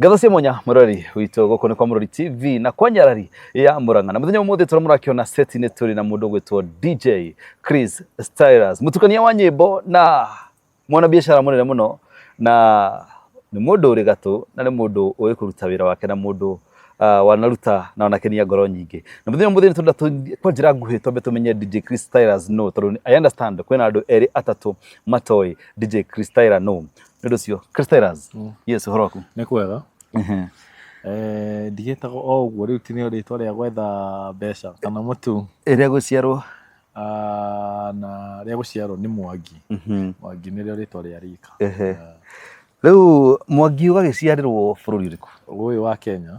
Ngatho cia mwanya mũrori witũ, gũkũ nĩ kwa Mũrori TV na kwa Nyarari ya Mũrang'a, na mũthenya ũmũthĩ tũrĩa mũrakĩona seti-inĩ tũrĩ na mũndũ ũgwĩtwo DJ Chris Stylus, mũtukania wa nyĩmbo na mwana biacara mũnene mũno, na nĩ mũndũ ũrĩ gatũ na nĩ mũndũ ũĩ kũruta wĩra wake na mũndũ wanaruta na wanakenia ngoro nyingĩ. Na mũthenya ũmũthĩ nĩ tũrenda kwa njĩra nguhĩ twambe tũmenye DJ Chris Stylus no, tondũ I understand kwĩna andũ erĩ atatũ matoĩ DJ Chris Stylus no. Nĩ ũndũ ũcio Chris Stylus, yes, ũhoro waku? Nĩ kwega. Ndigĩtagwo o ũguo rĩu, ti nĩo rĩtwa rĩa gwetha mbeca kana mũtu. Ĩrĩa gũciarwo? Na rĩa gũciarwo nĩ Mwangi. Mwangi nĩrĩo rĩtwa rĩa rika. Rĩu Mwangi ũgagĩciarĩrwo bũrũri ũrĩkũ? Ũyũ wa Kenya.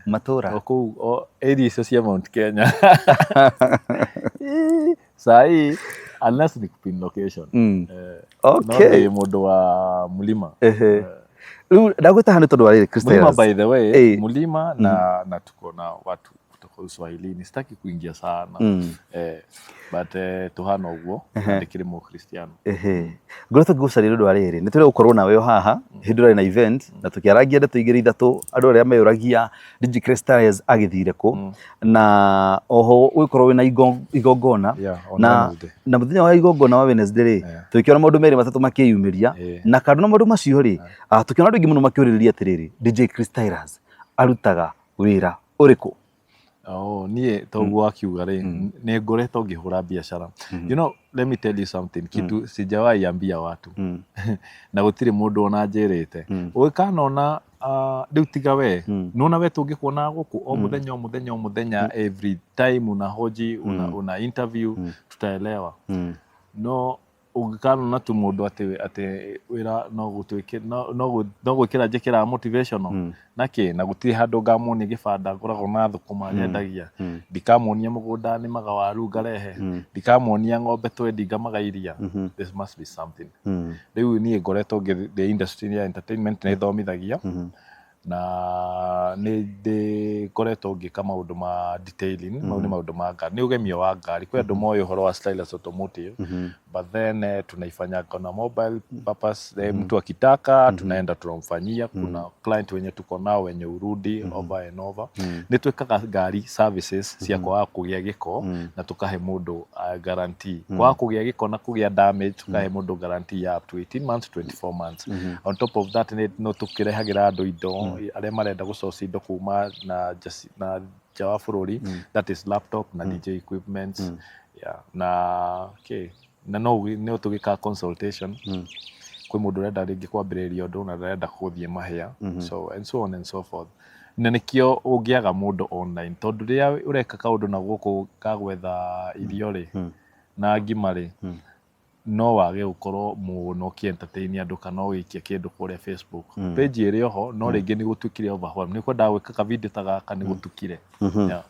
Matũra? O kũu o area icio cia Mount Kenya. Sahi unless ni pin location. No ndĩ mũndũ wa mlima. Rĩu ndagwĩta haha nĩ tondũ wa rĩrĩ, Chris Mlima Stylus. By the way, mlima na tuko na watu kutoka Uswahilini. Sitaki kuingia sana. But tuhana ũguo na ndĩkĩrĩ mũkristiano. Ngoretwo ngĩgũcaria nĩ ũndũ wa rĩrĩ, nĩ tũrĩ gũkorwo nawe o haha hĩndĩ ũrarĩ na event na tũkĩarangia ndeto igĩrĩ ithatũ, andũ arĩa meyũragia DJ Chris Stylus agĩthire kũ, na oho ũgĩkorwo wĩna igongona Yeah, on na Wednesday. Na mũthenya wa igongona wa Wednesday rĩ, tũgĩkĩona maũndũ merĩ matatũ makĩyumĩria, na kando na maũndũ macio rĩ, tũkĩona andũ aingĩ mũno makĩũrĩrĩria atĩrĩrĩ, DJ Chris Stylus arutaga wĩra ũrĩkũ? Oh, niĩ toguo wakiuga rĩ, nĩ ngoretwo ngĩhũra biacara. Let me tell you something, kitu sijawahi ambia watu na gũtirĩ mũndũ ona njĩrĩte. Ũgĩkanona rĩu tiga we, nĩwona we tũngĩkuona gũkũ o mũthenya o mũthenya o mũthenya, every time una hoji una interview, tutaelewa. No ũngĩkanona tu mũndũ atĩ wĩra no gũtuĩke no gwĩkĩra njĩkĩraga motivational na kĩ na gũtirĩ handũ ngamuonia gĩbanda ngoragwo na thũkũma nyendagia, ndikamuonia mũgũnda nĩmaga waru ngarehe, ndikamuonia ng'ombe twendi ngamaga iria, there must be something. Rĩu niĩ ngoretwo ngĩ industry ya entertainment, nĩ thomithagia na nĩ ndĩ ngoretwo ngĩka maũndũ ma detailing. Mau nĩ maũndũ ma ngari, nĩ ũgemio wa ngari. Kwĩ andũ moĩ ũhoro wa Stylus Automotive, but then tunaifanyaga na mobile purpose. Mtu akitaka tunaenda tunamfanyia. Kuna client wenye tuko nao wenye urudi over and over. Nĩ twĩkaga ngari services cia kwaga kũgĩa gĩko na tũkahe mũndũ guarantee kwaga kũgĩa gĩko na kũgĩa damage, tũkahe mũndũ guarantee ya up to 18 months, 24 months. On top of that, nĩ no tũkĩrehagĩra andũ indo arĩa marenda gũsource indo kuma na na nja wa bũrũri, that is laptop na DJ equipments, yeah. Na okay, na no tũgĩkaga consultation kwĩ mũndũ ũrenda rĩngĩ kwambĩrĩria ũndũ na ndarenda gũthiĩ mahĩa, so and so on and so forth. Na nĩkĩo ũngĩaga mũndũ online, tondũ rĩrĩa ũreka kaũndũ na gũkũ ka gwetha irio rĩ na ngima rĩ, no wage gũkorwo mũno ũkĩ entertain andũ kana ũgĩikia kĩndũ kũrĩa Facebook page ĩrĩ oho, no rĩngĩ nĩ gũtuĩkire overwhelm, nĩ kwendaga gwĩka ka video ta gaka nĩ gũtukire, yeah.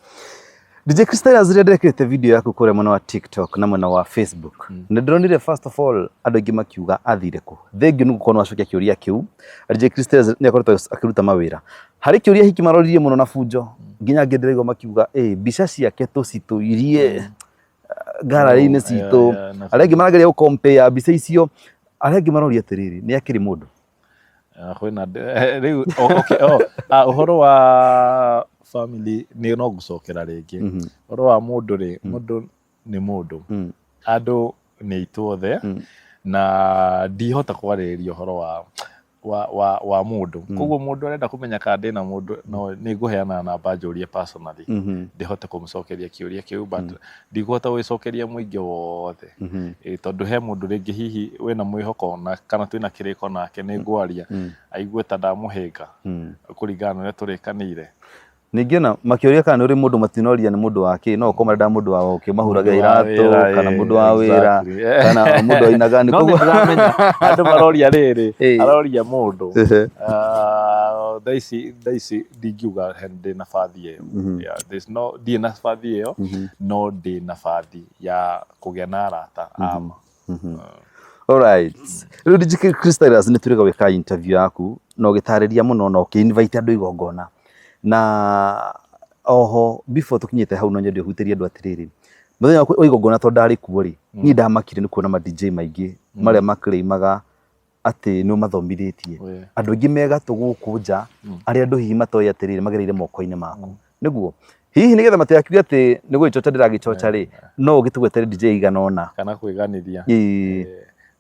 DJ Chris Stylus, rĩrĩa ndĩrekĩrĩte video yaku kũrĩa mwena wa TikTok na mwena wa Facebook, nĩ ndĩronire first of all andũ aingĩ makiuga athire kũ. Thengiũ nĩ gũkorwo nĩ wacokia kĩũria kĩu. DJ Chris Stylus nĩ akoretwo akĩruta mawĩra. Harĩ kĩũria hiki maroririe mũno na bunjo, nginya angĩ ndĩraigua makiuga ĩ mbica ciake tũcitũirie ngarari-inĩ citũ. Arĩa angĩ marageria gũ compare mbica icio, arĩa angĩ maroria atĩrĩrĩ, nĩ akĩrĩ mũndũ? Kwĩna rĩu okay, oh, ũhoro wa family nĩ no ngũcokera rĩngĩ. Ũhoro wa mũndũ rĩ, mũndũ nĩ mũndũ, andũ nĩ itũ othe, na ndihota kwarĩrĩria ũhoro wa mũndũ. Koguo mũndũ arenda kũmenya kana ndĩna mũndũ, no nĩ ngũheana namba njũrie personally, ndĩhote kũmũcokeria kĩũria kĩu, but ndikũhota gũgĩcokeria mũingĩ wothe. Tondũ he mũndũ rĩngĩ hihi wĩna mwĩhoko na kana twĩna kĩrĩko nake nĩ ngwaria aigue ta ndamũhĩnga kũringana na ũrĩa tũrĩkanĩire. Ningĩ ona makĩũria kana nĩ ũrĩ mũndũ, matinoria nĩ mũndũ wa kĩ, no ũkorwo marenda mũndũ wa ũkĩmahuraga Mũndũ wa iratũ wĩra, kana mũndũ wa wĩra kana mũndũ wainaga nĩ No nĩ koguo ndĩramenya andũ maroria rĩrĩ, aroria mũndũ. Thaa ici ndingiuga ndĩ na bathi ĩyo. Yeah, there's no ndirĩ na bathi ĩyo, no ndĩ na bathi ya kũgĩa na arata ama. Alright. Rĩu DJ Chris Stylus, nĩ tũrĩga gwĩka interview yaku na ũgĩtarĩria mũno na ũkĩ invite andũ igongona, na oho before tũkinyĩte hau no nyende ũhutĩrie andũ atĩrĩrĩ, mũthenya wa igongona, tondũ ndarĩ kuo rĩ, niĩ ndamakire nĩ kuona ma DJ maingĩ marĩa maklĩimaga Atĩ nĩ ũmathomithĩtie andũ aingĩ me gatũ gũkũ nja, arĩa andũ hihi matoĩ atĩrĩrĩ magereire moko-inĩ maku, nĩguo hihi nĩgetha matigakiuge atĩ nĩ gũgĩcoca ndĩragĩcoca rĩ, no ũgĩtũgwetere DJ igana ũna. Kana kwĩganithia. Ĩĩ.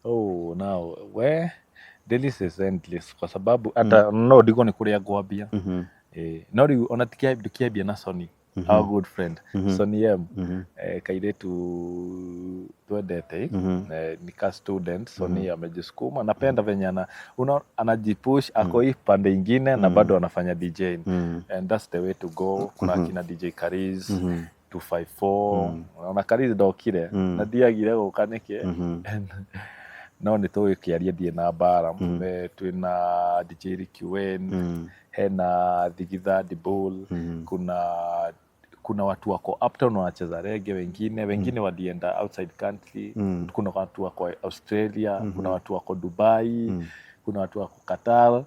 Oh, now we, the list is endless kwa sababu hata no ndigwo nĩ kũrĩa ngwambia. No rĩu ona ndũkĩambia na Sony, our good friend Sony M, kairĩtu twendete, ni ka student. Sony amejisukuma, napenda venye anajipush, ako hii pande ingine na bado anafanya DJ, and that's the way to go. Kuna akina DJ Kariz 254, ona Kariz ndokire na ndiagire gũka nĩkĩ, no nĩ tũgĩkĩaria ndiĩ na mbara. Twĩna DJ Ricky Wayne, hena Thigitha Dibul, kuna watu wako uptown wanacheza reggae, wengine walienda outside country, kuna watu wako Australia, kuna watu wako Dubai, kuna watu wako Qatar,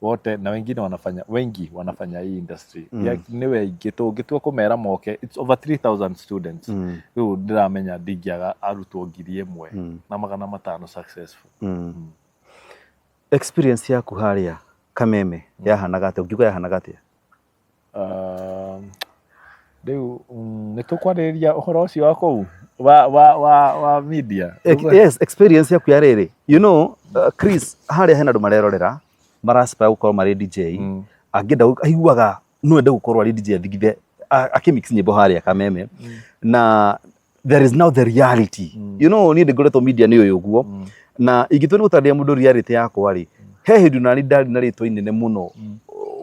wote na wengine wanafanya, wengi wanafanya hii industry. Nĩ weingĩ tũngĩtua kũmera moke, it's over 3000 students. Rĩu ndĩramenya ndingĩaga arutwo 1500 successful. Experience yaku harĩa Kameme yahanaga atĩa? Ũngiuga yahanaga atĩa? Rĩu nĩ tũkwarĩrĩria ũhoro ũcio wa kũu wa media. Yes, experience yaku ya rĩrĩ, Chris, harĩa hena andũ marerorera maraspire gũkorwo marĩ DJ, angĩenda aiguaga no ende gũkorwo arĩ DJ athigithe akĩmix nyĩmbo harĩa Kameme, na there is now the reality. Niĩ ndĩngoretwo media nĩ ũyũ ũguo, na ingĩtua nĩ gũtarĩria mũndũ reality yakwa rĩ, he hĩndĩ nani ndarĩ na rĩtwa inene mũno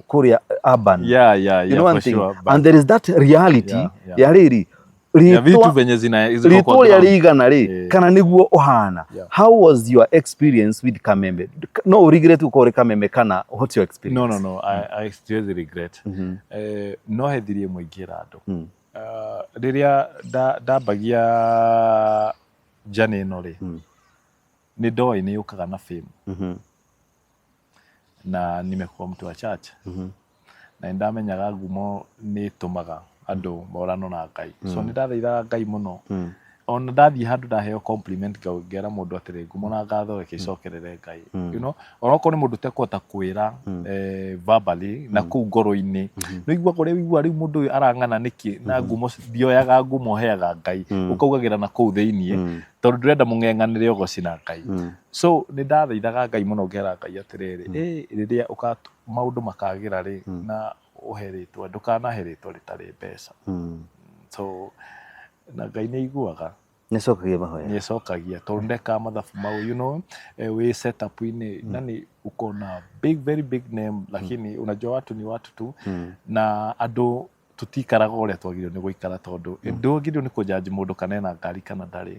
kũrĩa urban. You know one For thing, sure, but and there is that reality ya rĩrĩ ya vitu venye zina ziko kwa rĩtwa ũrĩa ground. rĩigana rĩ kana nĩguo ũhana. How was your experience with Kameme? No ũrigire tu gũkorwo ũrĩ Kameme kana what's your experience? No, I siwezi regret. No hethirie ĩmwe ingĩra andũ. Rĩrĩa ndambagia journey ĩno rĩ, nĩ ndoĩ nĩ yũkaga na fame, na nimekuwa mtu wa church, na nĩ ndamenyaga ngumo nĩ ĩtũmaga andũ morano na Ngai, so nĩ ndathaithaga Ngai mũno. Ona ndathiĩ handũ ndaheo compliment, ngera mũndũ atĩrĩ, ngumo na ngatho reke icokerere Ngai, ona okorwo nĩ mũndũ ũtekũhota kwĩra verbally, na kũu ngoro-inĩ nĩ ũiguaga ũrĩa ũiguaga rĩu mũndũ ũyũ arang'ana nĩkĩ na ngumo. Ndioyaga ngumo, heaga Ngai, ũkaugagĩra na kũu thĩiniĩ tondũ ndũrenda mũng'eng'anĩre ũgoci na Ngai. So nĩ ndathaithaga Ngai mũno, ngera Ngai atĩrĩrĩ, rĩrĩa maũndũ makagĩra rĩ, na ũhe rĩtwa, ndũkanahe rĩtwa rĩtarĩ mbeca. So na Ngai nĩ aiguaga. Nĩcokagia mahoya. Nĩ acokagia tondũ ndekaga mathabu mau, wĩ setup-inĩ nani uko na big, very big name, lakini unajua watu ni watu tu, na andũ tutikaraga ũrĩa twagĩrĩirwo nĩ gũikara, tondũ ndwagĩrĩirwo nĩ kũjaji mũndũ kana ena ngari kana ndarĩ,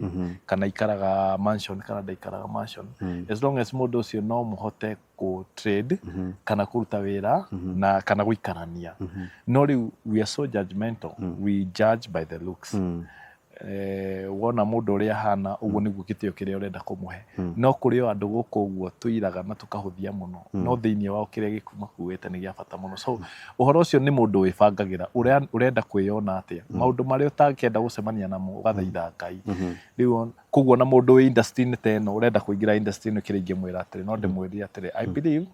kana ikaraga mansion kana ndaikaraga mansion, as long as mũndũ ũcio no mũhote kũ trade kana kũruta wĩra na kana gũikarania. No rĩu we are so judgmental, we judge by the looks. Wona mũndũ ũrĩa ahana ũguo nĩguo gĩtĩo kĩrĩa ũrenda kũmũhe. No kũrĩ o andũ gũkũ ũguo tũiraga na tũkahũthia mũno, no thĩinĩ wao kĩrĩa gĩmakuĩte nĩ gĩa bata mũno. So ũhoro ũcio nĩ mũndũ wĩbangagĩra ũrĩa ũrenda kwĩyona atĩa, maũndũ marĩa ũtangĩenda gũcemania namo, ũgathaitha Ngai. Rĩu koguo na mũndũ wĩ industry-inĩ ta ĩno ũrenda kũingĩra industry ĩno, kĩrĩa ingĩmwĩra atĩrĩ, no ndĩmwĩre atĩrĩ, I believe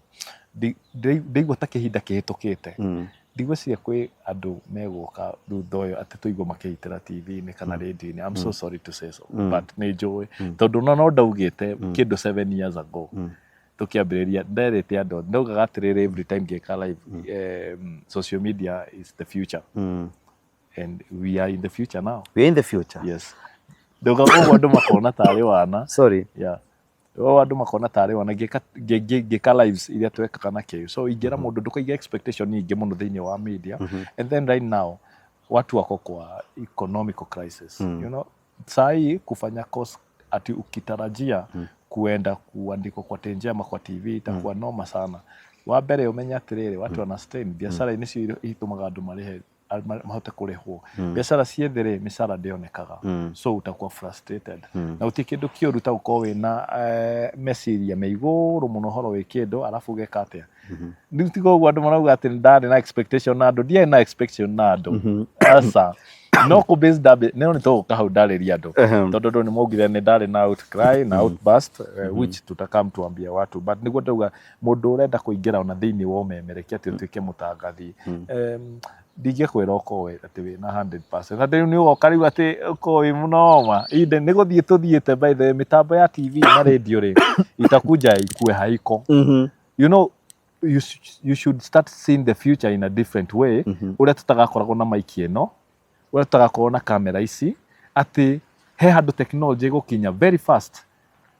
ndĩigua ta kĩhinda kĩhĩtũkĩte, ndigwĩciria kwĩ andũ megũka thutha ũyũ atĩ tũigua makĩitĩra TV-inĩ kana radio-inĩ. I'm so sorry to say so, but nĩ njũĩ tondũ no ndaugĩte kĩndũ 7 years ago tũkĩambĩrĩria, nderĩte andũ, ndaugaga atĩrĩrĩ, every time ngĩka live, social media is the future and we are in the future now. We are in the future. Yes, ndaugaga ũguo andũ makona tarĩ wana. Sorry. Yeah, o andũ makona tarĩ wana ngĩka lives iria twekaga na kĩu. So ingĩra mũndũ ndũkaige expectation nyingĩ mũno thĩinĩ wa media. And then right now watu wako kwa economical crisis. Saa hii kufanya course ati ukitarajia kuenda kuandikwa kwa tenje ama kwa TV itakuwa noma sana. Wa mbere ũmenye atĩrĩrĩ, watu wana strain biacara-inĩ icio itũmaga andũ marĩhe mahote kũrĩhwo biacara ciethĩ rĩ, mĩcara ndĩonekaga, so utakuwa frustrated na gũtirĩ kĩndũ kĩũru ta gũkorwo wĩna meciria me igũrũ mũno ũhoro wĩ kĩndũ arabu ũgeka atĩa. Rĩu tiga ũguo andũ marauga atĩ ndarĩ na expectation na andũ, ndiarĩ na expectation na andũ, aca. No kũ base ndambi no nĩ tũgũka hau ndarĩria andũ, tondũ andũ nĩ maugire nĩ ndarĩ na outcry na outburst, which tutakam tuambie watu, but nĩguo ndauga mũndũ ũrenda kũingĩra ona thĩinĩ wa ũmemerekia atĩ ũtuĩke mũtangathi, ndingĩkwĩra ũkorwo atĩ wĩna 100% atĩ rĩu nĩ ũgoka rĩu atĩ ũkorwo wĩ mũnoma. Inde nĩ gũthiĩ tũthiĩte. By the way, mĩtambo ya TV na radio rĩ, itakuja ikue haiko. You should start seeing the future in a different way, ũrĩa tũtagakoragwo na maiki ĩno, ũrĩa tũtagakorwo na kamera ici, atĩ he handũ technology ĩgũkinya very fast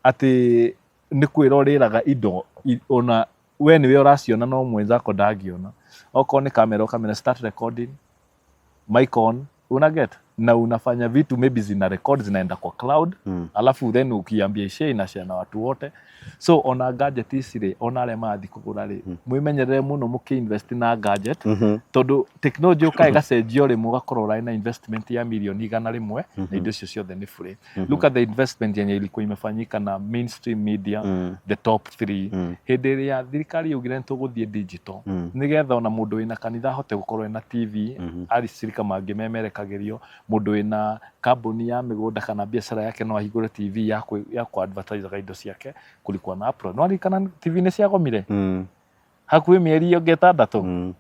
atĩ nĩ kwĩra ũrĩraga indo ona we nĩwe ũraciona no mwenzako ndangĩona. Okorwo nĩ kamera, ũkamera start recording, mic on, una get na unafanya vitu, maybe zina record, zinaenda kwa cloud, alafu then ukiambia ishare, inashare na watu wote. So ona gadget ici rĩ, ona arĩa marathiĩ kũgũra rĩ, mwĩmenyerere mũno mũkĩ-invest na gadget, tondũ technology ũkaga ĩgacenjio rĩ, mũgakorwo ũrarĩ na investment ya mirioni 100 na indo icio ciothe nĩ free. Look at the investment yenye ilikuwa imefanyika na mainstream media, the top three, hĩndĩ ĩrĩa thirikari yaugire nĩ tũgũthiĩ digital, nĩgetha ona mũndũ wĩna kanitha ahote gũkorwo ena TV, acirika mangĩ memerekagĩrio, mũndũ wĩna kambuni ya mĩgũnda kana biacara yake no ahingũre TV ya kũ advertisaga indo ciake. Kulikuwa na uproar. No ririkana TV nĩ ciagomire hakuhĩ mĩeri ĩngĩ 6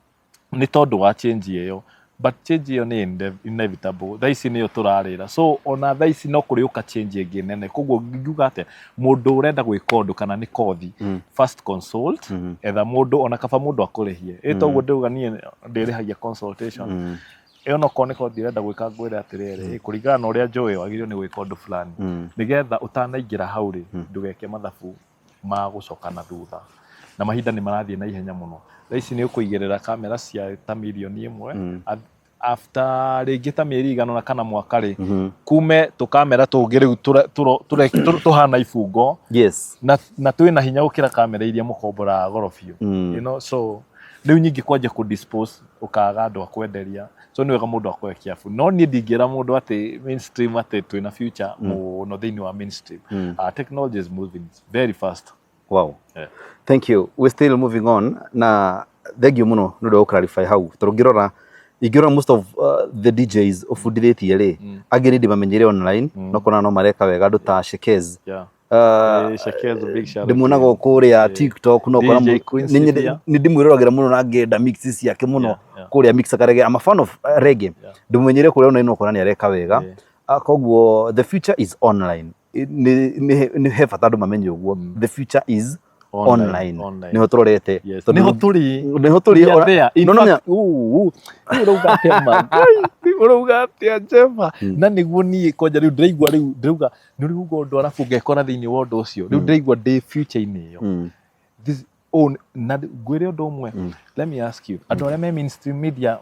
nĩ tondũ wa change ĩyo, but change ĩyo nĩ inevitable. Thaa ici nĩyo tũrarĩra, so ona thaa ici no kũrĩũka change ĩngĩ nene. Koguo ngiuga atĩa, mũndũ ũrenda gwĩka ũndũ kana nĩ kothi, first consult, etha mũndũ, ona kaba mũndũ akũrĩhie. Ĩ toguo ndĩuga niĩ ndĩrĩhagia consultation ĩyo, no korwo nĩ kothi ũrenda gwĩka, ngwĩre atĩrĩrĩ, kũringana na ũrĩa njũĩ wagĩrĩirwo nĩ gwĩka ũndũ fulani, nĩgetha ũtanaingĩra hau rĩ, ndũgeke mathabu ma gũcoka na thutha, na mahinda nĩ marathiĩ na ihenya mũno. Thaa ici nĩ ũkũigĩrĩra kamera cia ta mirioni 1, after rĩngĩ ta mĩeri igana ũna kana mwaka rĩ, kume tũkamera tũngĩ rĩu tũhana ibungo na twĩna hinya gũkĩra kamera iria mũkomboraga goro biũ. So rĩu nyingĩ kwanja kũ dispose, ũkaga andũ a kwenderia, so nĩ wega mũndũ akorwo careful. No niĩ ndingĩra mũndũ atĩ mainstream atĩ twĩna future mũno thĩinĩ wa mainstream. Technology is moving very fast. Yeah. Thank you. We're still moving on na thank you mũno nĩ ũndũ wa clarify hau, tondũ ingĩrora most of the DJs ũbundithĩtie rĩ, angĩ nĩ ndĩmamenyire online, no kona no mareka wega, andũ ta Shekez. Shekez, big shout out. Ndĩmuonaga o kũrĩa TikTok, no kona DJ Quincy pia. Nĩ ndĩmwĩroragĩra mũno na ngenda mix ciake mũno kũrĩa mixaga reggae. I'm a fan of reggae. Ndĩmumenyire kũrĩa online, no kona nĩ areka wega. Koguo the future is online. Nĩ he bata andũ mamenye ũguo, the future is Online, online, online. Nĩho tũrorete. Yes. Tondũ Nĩho tũrĩ. Nĩho tũrĩ. We are there. In No, fact, rĩu ũrauga atĩa ma? Ngai, ũrauga atĩa Njema? Na nĩguo niĩ kwanja rĩu ndĩraigua, rĩu ndĩrauga nĩ ũrauga ũndũ arabu ngekora thĩinĩ wa ũndũ ũcio. Rĩu ndĩraigua ndĩ future-inĩ ĩyo. This, oh, na ngwĩre ũndũ ũmwe. Let me ask you. Andũ arĩa me mainstream media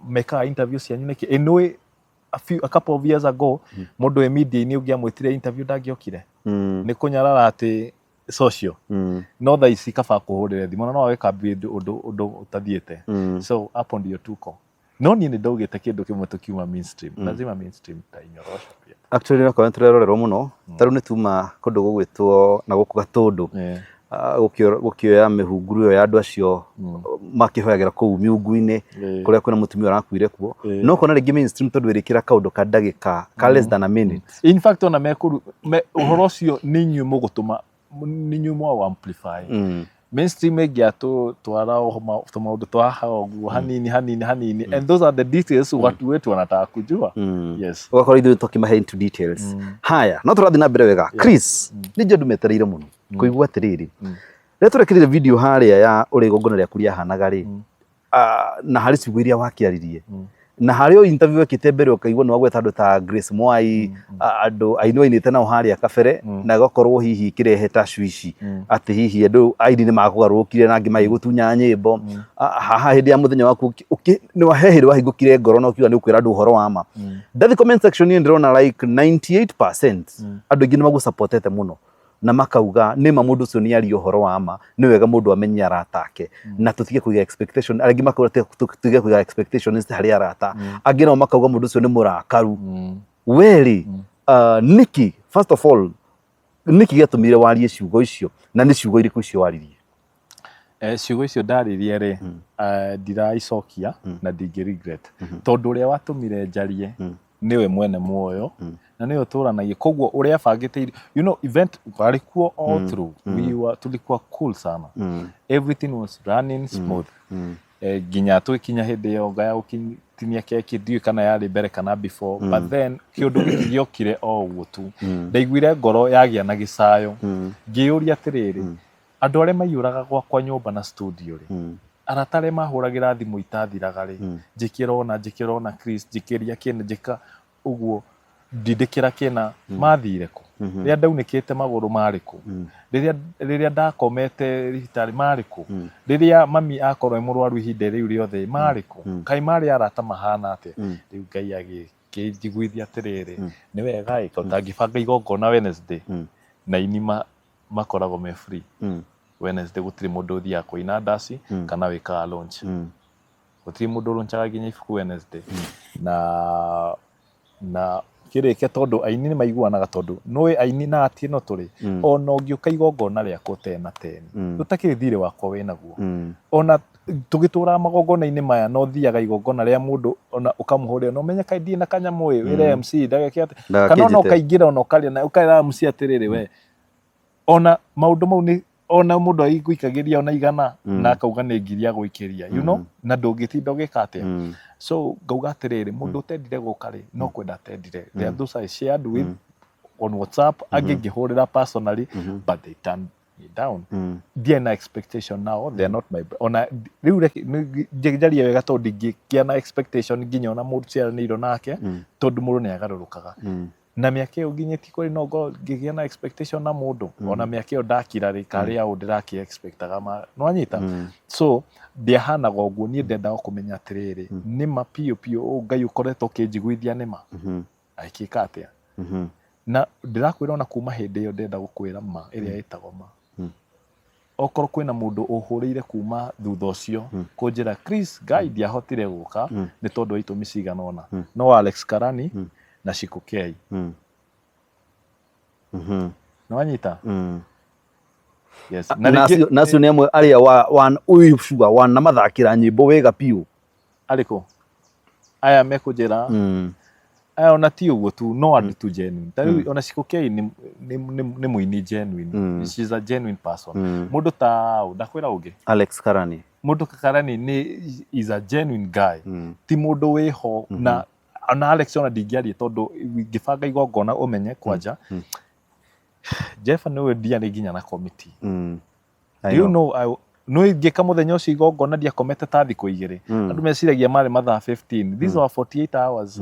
mekaga interview cianyu nĩkĩ? Ĩ nĩũĩ a couple of years ago mũndũ wĩ media-inĩ ũngĩamwĩtire interview ndangĩokire? Nĩ kũnyarara atĩ social. No thaa ici kaba kũhũrĩre thimũ na no agĩkambia ũndũ ũtathiĩte. So hapo ndio tuko. No niĩ nĩ ndaugĩte kĩndũ kĩmwe, tũkiuma mainstream, lazima mainstream tainyorosha pia. Actually nakorwo nĩ tũrerorerwo mũno, ta rĩu nĩ tuma kũndũ gũgwĩtwo na gũkũ Gatũndũ, gũkĩoya mĩhunguru ĩyo ya andũ acio makĩhoyagĩra kũu miungu-inĩ, kũrĩa kwĩna mũtumia ũrakuire kuo. No kona rĩngĩ mainstream tondũ ĩrĩkĩra kaũndũ ka ndagĩka ka less than a minute. In fact, ona mekũru ũhoro ũcio nĩ inyuĩ mũgũtũma, nĩ inyuĩ mwa amplify. Mainstream ĩngĩatũtwara tũmaũndũ twa haha ũguo hanini hanini hanini, and those are the details watu wetu wanataka kujua. Yes. Ũgakorwo ithuĩ tũkĩmahe into details. Haya, no tũrathiĩ na mbere wega. Chris, nĩ njũ andũ metereire mũno kũigua atĩrĩrĩ, rĩrĩa tũrekĩrire video harĩa ya ũrĩa igongona rĩaku rĩahanaga rĩ, na harĩ ciugo iria wakĩaririe, na harĩ o interview wekĩte mbere, ũkaigua nĩ wagweta andũ ta Grace Mwai, andũ aini wainĩte nao harĩa kabere, na ĩgakorwo hihi ĩkĩrehe tashwishi atĩ hihi andũ aini nĩ makũgarũrũkire na angĩ magĩgũtunya nyĩmbo. Haha hĩndĩ ya mũthenya waku nĩ he hĩndĩ wahingũkire ngoro na ũkiuga nĩ ũkwĩra andũ ũhoro wa ma. Ndathi comment section niĩ ndĩrona like 98% andũ aingĩ nĩ magũsupportete mũno na makauga nĩ ma mũndũ ũcio nĩ aria ũhoro wa ma, nĩ wega mũndũ amenye arata ake na tũtige kũiga expectation. Arĩa angĩ makauga tũtige kũiga expectations harĩ arata. Angĩ nao makauga mũndũ ũcio nĩ mũrakaru. We rĩ, nĩkĩ, first of all, nĩkĩ gĩatũmire warie ciugo icio, na nĩ ciugo irĩkũ icio waririe? Ciugo icio ndaririe rĩ, ndiraicokia na ndingĩ regret, tondũ ũrĩa watũmire njarie nĩwe mwene muoyo na nĩwe ũtũranagia. Koguo ũrĩa abangĩte event warĩ kuo all through. We were, tulikuwa cool sana, everything was running smooth, nginya tũgĩkinya hĩndĩ ĩyo ngaya gũtinia keki. Ndiũĩ kana yarĩ mbere kana before, but then kĩũndũ gĩkĩ gĩokire o ũguo tu. Ndaiguire ngoro yagĩa na gĩcayo, ngĩyũria atĩrĩrĩ, andũ arĩa maiyũraga gwakwa nyũmba na studio rĩ, arata arĩa mahũragĩra thimũ itathiraga rĩ, njĩkĩra ũna, njĩkĩra ũna, Chris, njĩkĩria kĩna, njĩka ũguo, ndindĩkĩra kĩna, mathire kũ? Rĩrĩa ndaunĩkĩte magũrũ, marĩ kũ? Rĩrĩa ndakomete thibitarĩ, marĩ kũ? Rĩrĩa mami akorwo e mũrwaru ihinda rĩu rĩothe, marĩ kũ? Kaĩ marĩ arata mahana atĩa? Rĩu Ngai agĩkĩnjiguithia atĩrĩrĩ, nĩ wega ĩ, ũtangĩbanga igongona Wednesday na ini makoragwo me free Wednesday, gũtirĩ mũndũ ũthiaga kũina ndaci kana wĩkaga launch, gũtirĩ mũndũ ũlaunchaga nginya ibuku Wednesday na kĩrĩke, tondũ aini nĩ maiguanaga, tondũ nũĩ aini na ati ĩno tũrĩ, ona ũngĩũka igongona rĩakwa ũtena teni, ũtakĩrĩ thirĩ wakwa wĩnaguo, ona tũgĩtũraga magongona-inĩ maya, no thiaga igongona rĩa mũndũ ona ũkamũhũrĩra na ũmenye kaĩ ndirĩ na kanyamũ ĩ, wĩre MC ndageke atĩ kana ona Ndagakĩnjĩte. Ũkaingĩra ona ũkarĩa na ũkaĩra MC atĩrĩrĩ, we ona maũndũ mau nĩ ona mũndũ agĩgũikagĩria ona 100 na akauga nĩ 1,000 agũikĩria, na ndũngĩtinda ũgĩka atĩa. So ngauga atĩrĩrĩ, mũndũ ũtendire gũka rĩ, no kwenda atendire. There are those I shared with on WhatsApp, angĩ ngĩhũrĩra personally, but they turned me down. Ndiarĩ na expectation now, they are not my, ona rĩu reke njarie wega, tondũ ndingĩgĩa na expectation nginya ona mũndũ ciaranĩirwo nake, tondũ mũndũ nĩ agarũrũkaga na mĩaka ĩyo nginyĩtie kũrĩ no ngorwo ngĩgĩa na expectation na mũndũ. Ona mĩaka ĩyo ndakira rĩ, karĩ aũ ndĩrakĩ expectaga ma nĩwanyita. So ndiahanaga ũguo. Niĩ ndendaga kũmenya atĩrĩrĩ, nĩma piũ piũ ũũ Ngai ũkoretwo ũkĩnjiguithia nĩma agĩkĩka atĩa? Na ndĩrakwĩra ona kuma hĩndĩ ĩyo, ndĩrenda gũkwĩra ma ĩrĩa ĩtagwo ma, okorwo kwĩna mũndũ ũhũrĩire kuma thutha ũcio kũnjĩra, "Chris Ngai, ndiahotire gũka nĩ tondũ wa itũmi cigana ũna," no Alex Karani na Shiku K. Nĩwanyita? Yes. Na rĩngĩ nacio nĩ amwe arĩa wa ũyũ sure wanamathakĩra nyĩmbo wega piũ. Arĩkũ aya mekũnjĩra aya? Ona ti ũguo tu, no andũ tu genuine. Ta rĩu ona Shiku K nĩ mũini genuine. She's a genuine person. Mũndũ ta ũ ndakwĩra ũngĩ? Alex Karani. Mũndũ Karani nĩ is a genuine guy, ti mũndũ wĩho na Alex ona ndingĩaria, tondũ ngĩbanga igongona ũmenye kwanja Jeff nĩwe ndiarĩ nginya na committee. I Do you know. know, no ingĩka mũthenya ũcio igongona ndiakomete ta thikũ 2. Andũ meciragia marĩ mathaa 15. These were 48 hours,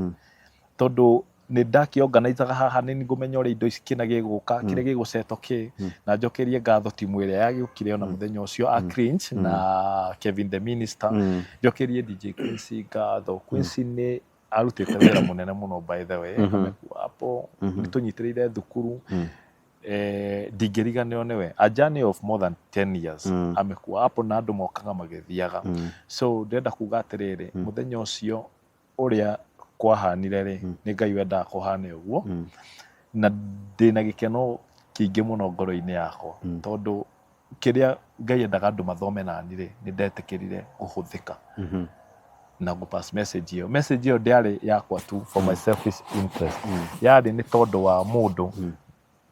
tondũ nĩ ndakĩorganizaga haha, nĩ ngũmenya ũrĩa indo ici kĩna gĩgũka, kĩrĩa gĩgũcetwo kĩ, na njokerie ngatho timu ĩrĩa yagĩũkire ona mũthenya ũcio a Cringe na Kevin the Minister. Njokerie DJ Quincy ngatho. Quincy nĩ arutĩte wĩra mũnene mũno, by the way. Amekuwa hapo, nĩ tũnyitĩrĩire thukuru, ndingĩriganĩrwo nĩwe. A journey of more than 10 years amekuwa hapo, na andũ mokaga magĩthiaga. So ndĩrenda kuga atĩrĩrĩ, mũthenya ũcio ũrĩa kwahanire rĩ, nĩ Ngai wendaga kũhane ũguo, na ndĩna gĩkeno kĩingĩ mũno ngoro-inĩ yakwa, tondũ kĩrĩa Ngai endaga andũ mathome nani rĩ, nĩ ndetĩkĩrire kũhũthĩka na gũ pass message ĩyo. Message ĩyo ndĩarĩ yakwa tu for my selfish interest, yarĩ nĩ tondũ wa mũndũ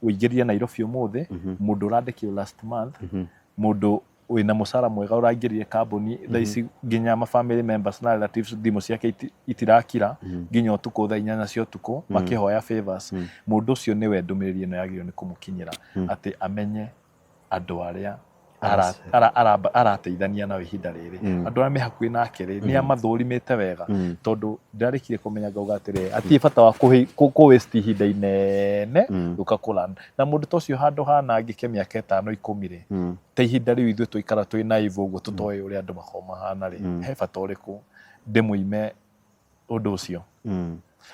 ũingĩrire Nairobi ũmũthĩ, mũndũ ũrandĩkirwo last month, mũndũ wĩna mũcara mwega ũraingĩrire kambuni thaa ici, nginya ma family members na relatives thimũ ciake itirakira nginya ũtukũ thaa 8 cia ũtukũ makĩhoya favors. Mũndũ ũcio nĩwe ndũmĩrĩri ĩno yagĩrĩirwo nĩ kũmũkinyĩra, atĩ amenye andũ arĩa arateithania nao ihinda rĩrĩ, andũ arĩa me hakuhĩ nake rĩ, nĩ amathũrimĩte wega, tondũ ndarĩkire kũmenya ngauga atĩrĩ, hatirĩ bata wa kũ waste ihinda inene gũka kũ na mũndũ ta ũcio handũ hanangĩke mĩaka 5, 10 rĩ, ta ihinda rĩu ithuĩ tũikara twĩ naive ũguo, tũtoĩ ũrĩa andũ makoragwo mahana rĩ, he bata ũrĩkũ ndĩmũime ũndũ ũcio?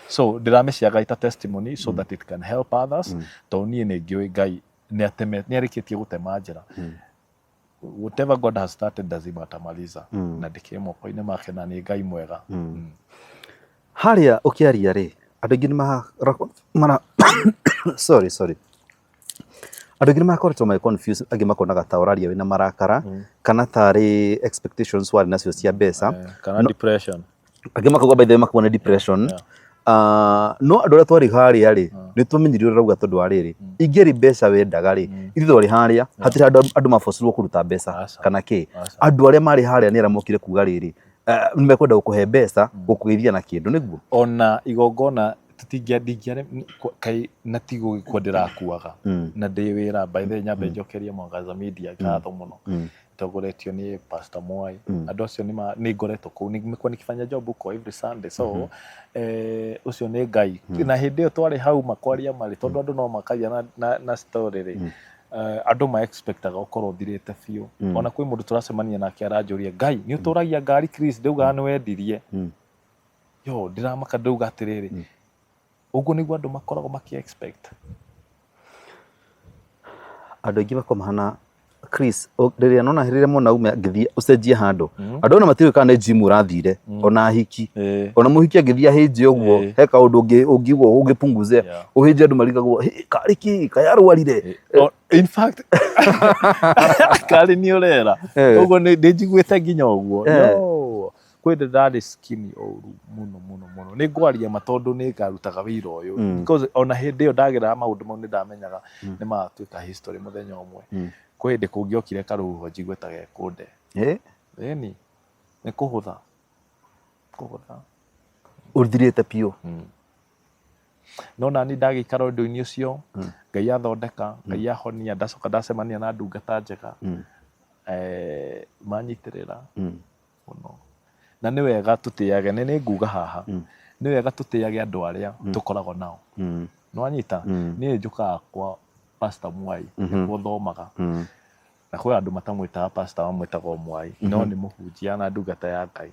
So ndĩramĩciaga ita testimony so that it can help others, tondũ niĩ nĩ ngĩũĩ Ngai nĩ arĩkĩtie gũtema njĩra. Whatever God has started, lazima atamaliza, na ndĩkĩrĩ moko-inĩ make, na nĩ Ngai mwega. Harĩa ũkĩaria rĩ, andũ aingĩ nĩ mara, sorry, sorry, Andũ aingĩ nĩ makoretwo magĩ confuse, angĩ makonaga ta ũraria wĩna marakara kana tarĩ expectations warĩ nacio cia mbeca. Kana depression. Angĩ makauga, by the way, makauga nĩ depression. Ah, no andũ arĩa twarĩ harĩa rĩ, nĩ twamenyire ũrĩa ũrauga, tondũ wa rĩrĩ, ingĩrĩ mbeca wendaga rĩ, ithuĩ twarĩ harĩa hatirĩ andũ andũ mabocirwo kũruta mbeca. Aca. Kana kĩ. Aca. Andũ arĩa marĩ harĩa nĩ arĩa mokire kuga rĩrĩ, nĩ mekwenda gũkũhe mbeca gũkũgeithia na kĩndũ nĩguo. Ona igongona tũtingĩa ndingĩarĩ kai na ti gũgĩkua ndĩrakuaga na ndĩ wĩra. By the way, nyambe njokerie Mwangaza Media ngatho mũno, tongoretio nĩ Pastor Mwai. Andũ acio nĩ ngoretwo kũu, nimekuwa nikifanya job huko every Sunday, so ũcio nĩ Ngai. Na hĩndĩ ĩyo twarĩ hau makwaria marĩ tondũ andũ no makagia na story rĩ, andũ ma expectaga ũkorwo ũthirĩte biũ. Ona kwĩ mũndũ tũracemania nake aranjũria, "Ngai, nĩ ũtũragia ngari, Chris?" Ndaugaga nĩ wendirie. Yo ndiramaka, ndauga atĩrĩrĩ, ũguo nĩguo andũ makoragwo maki expect. Andũ aingĩ makoragwo mahana Chris, rĩrĩa nona rĩrĩa mwanaume angĩthiĩ ũcenjie handũ, andũ ona matiũĩ kana nĩ gym ũrathire, ona ahiki, ona mũhiki angĩthiĩ ahĩnje ũguo, he kaũndũ ũngĩigua ũngĩpunguze ũhĩnje, andũ marigagwo, "Hĩ, karĩ kĩ kayarwarire?" Oh, in fact karĩ nĩ ũrera. Ũguo nĩ njiguĩte nginya ũguo. Yo, kwĩ ndĩ ndarĩ skinny ũru mũno mũno mũno. Nĩ ngwaria ma tondũ nĩ ngarutaga wĩra ũyũ, because ona hĩndĩ ĩyo ndageraga maũndũ mau, nĩ ndamenyaga nĩ magatuĩka history mũthenya ũmwe. Kwĩ hĩndĩ kũngĩokire karũhuho njigue ta gekũnde. Ĩni nĩ kũhũtha kũhũtha. Ũthirĩte biũ. No nani ndagĩikara ũndũ-inĩ ũcio, Ngai athondeka, Ngai ahonia, ndacoka ndacemania na ndungata njega, manyitĩrĩra mũno. Na nĩ wega tũtĩage, nĩ nguga haha, nĩ wega tũtĩage andũ arĩa tũkoragwo nao. Nĩwanyita? Niĩ njũkaga kwa Pastor Mwai, nĩkuo thomaga. Na kwĩ andũ matamwĩtaga pastor, mamwĩtaga o Mwai, no nĩ mũhunjia na ndungata ya Ngai.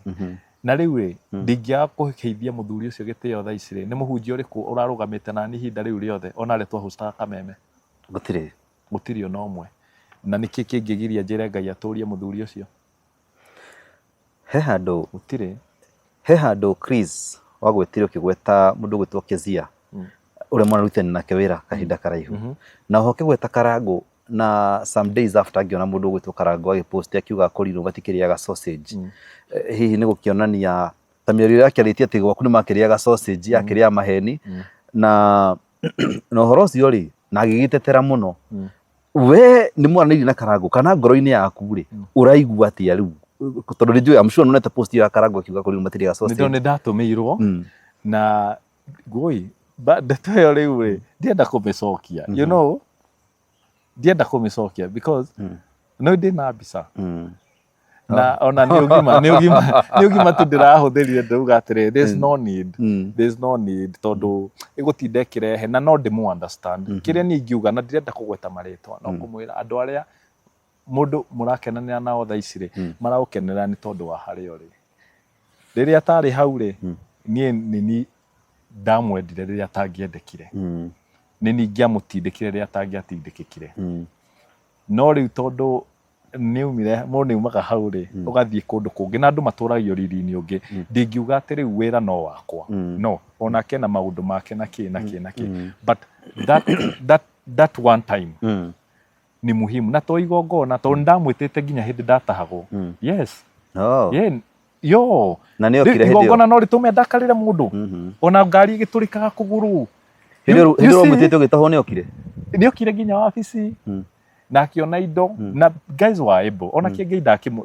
Na rĩu rĩ, ndingĩaga kũheithia mũthuri ũcio gĩtĩo thaa ici rĩ, nĩ mũhunjia ũrĩkũ ũrarũgamĩte nani ihinda rĩu rĩothe, ona arĩa twahostaga Kameme? Gũtirĩ. Gũtirĩ ona ũmwe. Na nĩkĩ kĩngĩgiria njĩre Ngai atũrie mũthuri ũcio? He handũ. Gũtirĩ. He handũ Chris wagwetire ũkĩgweta mũndũ ũgwĩtwo Kezia, ũrĩa mwarutithania nake wĩra kahinda karaihu, na oho ũkĩgweta Karangũ, na some days after ngĩona mũndũ ũgwĩtwo Karangũ agĩpost akiuga akorirwo matikĩrĩaga sausage. Hihi nĩ gũkĩonania ta mĩario ĩrĩa akĩarĩtie atĩ gwaku nĩ makĩrĩaga sausage, yakĩrĩa maheni na ũhoro ũcio rĩ, na agĩgĩtetera mũno. We nĩ mwaranĩirie na Karangũ, kana ngoro-inĩ yaku rĩ, ũraigua atĩa rĩu, tondũ nĩ njũĩ, I'm sure nonete post ĩyo ya Karangũ akiuga kũrĩ matirĩaga sausage? Nĩ ndatũmĩirwo na ngũi ndeto ĩyo rĩu rĩ, ndienda kũmĩcokia, ndienda kũmĩcokia because no ndĩ na mbica na ona nĩ ũgima, nĩ ũgima, nĩ ũgima tu ndĩrahũthĩrire. Ndauga atĩrĩ, there's no need, there's no need, tondũ ĩgũtinda ĩkĩrehe na no ndĩmũ understand. Kĩrĩa niĩ ingiuga, na ndirenda kũgweta marĩtwa, no kũmwĩra andũ arĩa mũndũ mũrakenanĩra nao thaa ici rĩ, maraũkenera nĩ tondũ wa harĩa ũrĩ. Rĩrĩa atarĩ hau rĩ, niĩ nĩ ni ndamwendire rĩrĩa atangĩendekire, nĩ ningĩamũtindĩkire rĩrĩa atangĩatindĩkĩkire. No rĩu tondũ nĩ umire, mũndũ nĩ umaga hau rĩ, ũgathiĩ kũndũ kũngĩ na andũ matũragio riri-inĩ ũngĩ. Ndingiuga atĩ rĩu wĩra no wakwa, no onake na maũndũ make na kĩ na kĩ na kĩ, but that one time ni muhimu na to igongona, tondũ ndamwĩtĩte nginya hĩndĩ ndatahagwo. Yes. Oh. Yeah. Yo. Na nĩ okire hĩndĩ ĩyo? Igongona no rĩtũme ndakarĩre mũndũ? Ona ngari ĩgĩtũrĩkaga kũgũrũ. Hĩndĩ ĩyo wamwĩtĩte ũgĩtahwo nĩ okire? Nĩ okire nginya wabici na akĩona indo, na guys were able ona kĩngĩ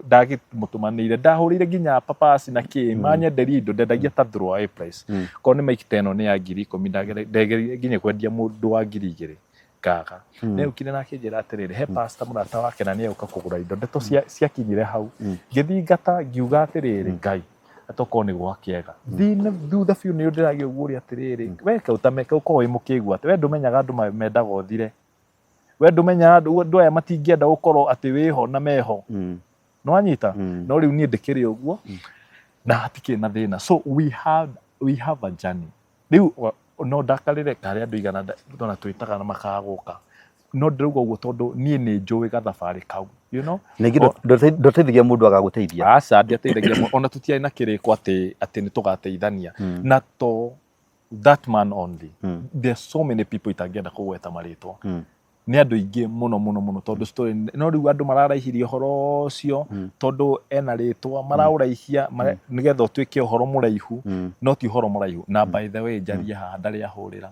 ndakĩmũtũmanĩire, ndahũrĩire nginya papasi na kĩ manyenderie indo, ndendagia ta through a price. Korwo nĩ mic ta ĩno nĩ ya 10,000, ndageririe nginya kwendia mũndũ wa 2,000 ngaga. Nĩ okire na akĩnjĩra atĩrĩrĩ, he pastor mũrata wake na nĩ egũka kũgũra indo. Ndeto ciakinyire hau, ngĩthingata, ngiuga atĩrĩrĩ, Ngai, atokorwo nĩ gwakĩega thina thutha biũ nĩ ndĩragia ũguo atĩrĩrĩ, we ũtameke ũkorwo wĩ mũkĩgu atĩ we ndũmenyaga andũ mendaga ũthire, we ndũmenyaga andũ aya matingĩenda gũkorwo atĩ wĩho na meho. Nĩwanyita? No rĩu niĩ ndĩkĩrĩ ũguo na hatikĩrĩ na thĩna, so we have a journey. Rĩu no ndakarĩre karĩ andũ igana ona twĩtaga na makaga gũka, no ndĩrauga ũguo tondũ niĩ nĩ njũĩ gathabarĩ kau. Ningĩ ndũteithagia mũndũ agagũteithia. Aca, ndiateithagia, ona tũtiarĩ na kĩrĩko atĩ nĩ tũgateithania. Na to that man only, there's so many people itangĩenda kũgweta marĩtwa. Nĩ andũ aingĩ mũno mũno mũno, tondũ story no rĩu andũ mararaihirie ũhoro ũcio tondũ ena rĩtwa maraũraihia nĩgetha ũtuĩke ũhoro mũraihu, no ti ũhoro mũraihu. Na by the way, njarie haha, ndarĩ ahũrĩra.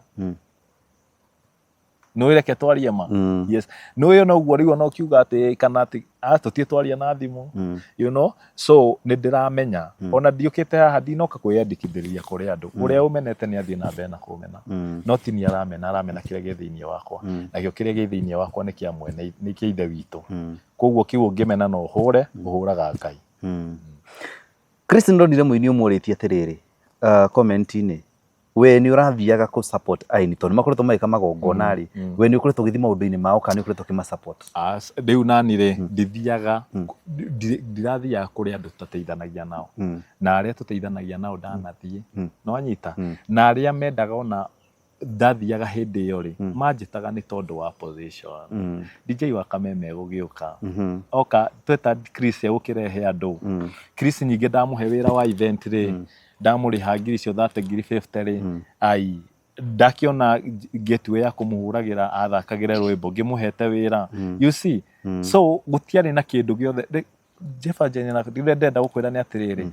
Nĩ reke twarie ma. Yes, nĩ ũyũ noguo rĩu ona ũkiuga atĩ kana atĩ tũtiĩ twaria na thimũ. So nĩ ndĩramenya ona ndiũkĩte haha, ndinoka kwĩyandĩkithĩria kũrĩ andũ. Ũrĩa ũmenete nĩ athiĩ na mbere na kũmena, no ti niĩ aramena, aramena kĩrĩa gĩ thĩinĩ wakwa. Nakĩo kĩrĩa gĩ thĩinĩ wakwa nĩ kĩa mwene, nĩ kĩa ithe witũ. Koguo kĩu ũngĩmena no ũhũre, ũhũraga Ngai. Chris, ndonire mũini ũmũrĩtie atĩrĩrĩ, comment-inĩ, we nĩ ũrathiaga kũ support aini tondũ nĩ makoretwo magĩka magongona rĩ, we nĩ ũkoretwo ũgĩthiĩ maũndũ-inĩ mao kana nĩ ũkoretwo ũkĩma support? Rĩu nani rĩ, ndithiaga, ndirathiaga kũrĩ andũ tũtateithanagia nao, na arĩa tũteithanagia nao ndanathiĩ nĩwanyita, na arĩa mendaga ona ndathiaga hĩndĩ ĩyo rĩ, manjĩtaga nĩ tondũ wa position. DJ wa Kameme gũgĩũka, oka tweta Chris egũkĩrehe andũ. Chris nyingĩ ndamũhe wĩra wa event rĩ, ndamũrĩha ngiri icio 30, ngiri 50 rĩ, ai ndakĩona gateway ya kũmũhũragĩra athakagĩre rwĩmbo ngĩmũhete wĩra, you see. So gũtiarĩ na kĩndũ gĩothe. Jeff Njenya, na rĩrĩa ndĩrenda gũkwĩra nĩ atĩrĩrĩ,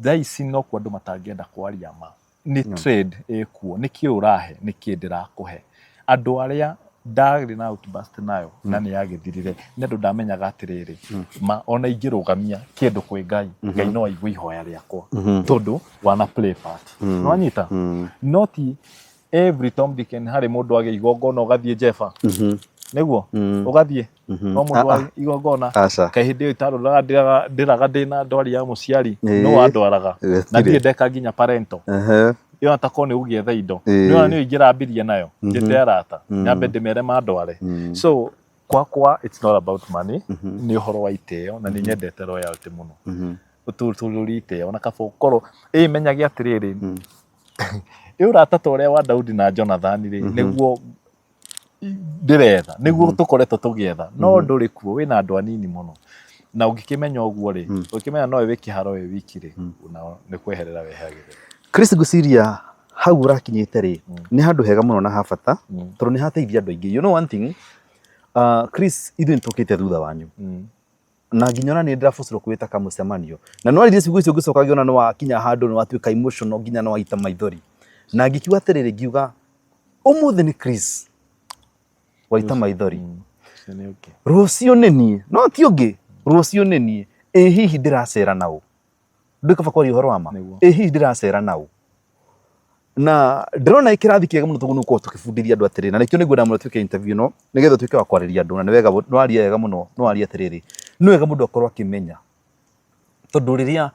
thaa ici nokuo andũ matangĩenda kwaria ma nĩ trade ĩkuo, nĩ kĩ ũrahe, nĩ kĩ ndĩrakũhe. Andũ arĩa ndarĩ na outburst nayo na nĩ yagĩthirire nĩ andũ ndamenyaga atĩrĩrĩ, ma ona ingĩrũgamia kĩndũ kwĩ Ngai, Ngai no aigue ihoya rĩakwa tondũ wana play part. Nĩwanyita? No ti every Tom, Dick and Harry. Mũndũ agĩa igongona ũgathiĩ Jeffa, nĩguo ũgathiĩ no mũndũ wa igongona. Aca. Kaĩ hĩndĩ ĩyo itarũraga ndĩraga ndĩraga ndĩna ndwari ya mũciari? Ĩĩ. No wandwaraga na Gũtirĩ. ndirĩ ndeka nginya parento ĩyo atakorwo nĩ gũgĩetha indo. Nĩwona nĩyo ingĩrambirie nayo njĩte arata nyambe ndĩmere mandware. So kwakwa it's not about money, nĩ ũhoro wa itĩo, na nĩ nyendete royalty mũno. Tũrũri itĩo na kaba ũkorwo ĩ menyage atĩrĩrĩ, ĩ ũrata ta ũrĩa wa Daudi na Jonathan rĩ, nĩguo ndĩretha, nĩguo tũkoretwo tũgĩetha, no ndũrĩ kuo, wĩna andũ anini mũno. Na ũngĩkĩmenya ũguo rĩ, ũngĩkĩmenya nowe wĩ kĩharo wĩ wiki rĩ, na nĩ kweherera wehagĩrĩra. Chris, ngwĩciria hau ũrakinyĩte rĩ, nĩ handũ hega mũno na ha bata tondũ nĩ hateithia andũ aingĩ. You know one thing, Chris, ithuĩ nĩ tũkĩte thutha wanyu na nginya ona nĩ ndĩrabocirwo kwĩta kamũcemanio na no aririe ciugo icio, ngĩcoka ngĩona nĩ wakinya handũ nĩ watuĩka emotional nginya nĩ waita maithori, na ngĩkiuga atĩrĩrĩ, ngiuga ũmũthĩ nĩ Chris waita maithori, Ũcio nĩ ũngĩ. Rũciũ nĩ niĩ, no ti ũngĩ, rũciũ nĩ niĩ. Ĩ hihi ndĩracera naũ? Ndũĩ kaba kwaria ũhoro wa ma. Nĩguo. Ĩ hihi ndĩracera naũ? Na ndĩrona ĩ kĩrathi kĩega mũno tondũ nĩ gũkorwo tũkĩbundithia andũ atĩrĩrĩ, na nĩkĩo nĩngwenda mũno twĩke interview ĩno nĩgetha ũtuĩke wa kwarĩria andũ, na nĩ wega nĩ waria wega mũno, nĩ waria atĩrĩrĩ, nĩ wega mũndũ akorwo akĩmenya tondũ rĩrĩa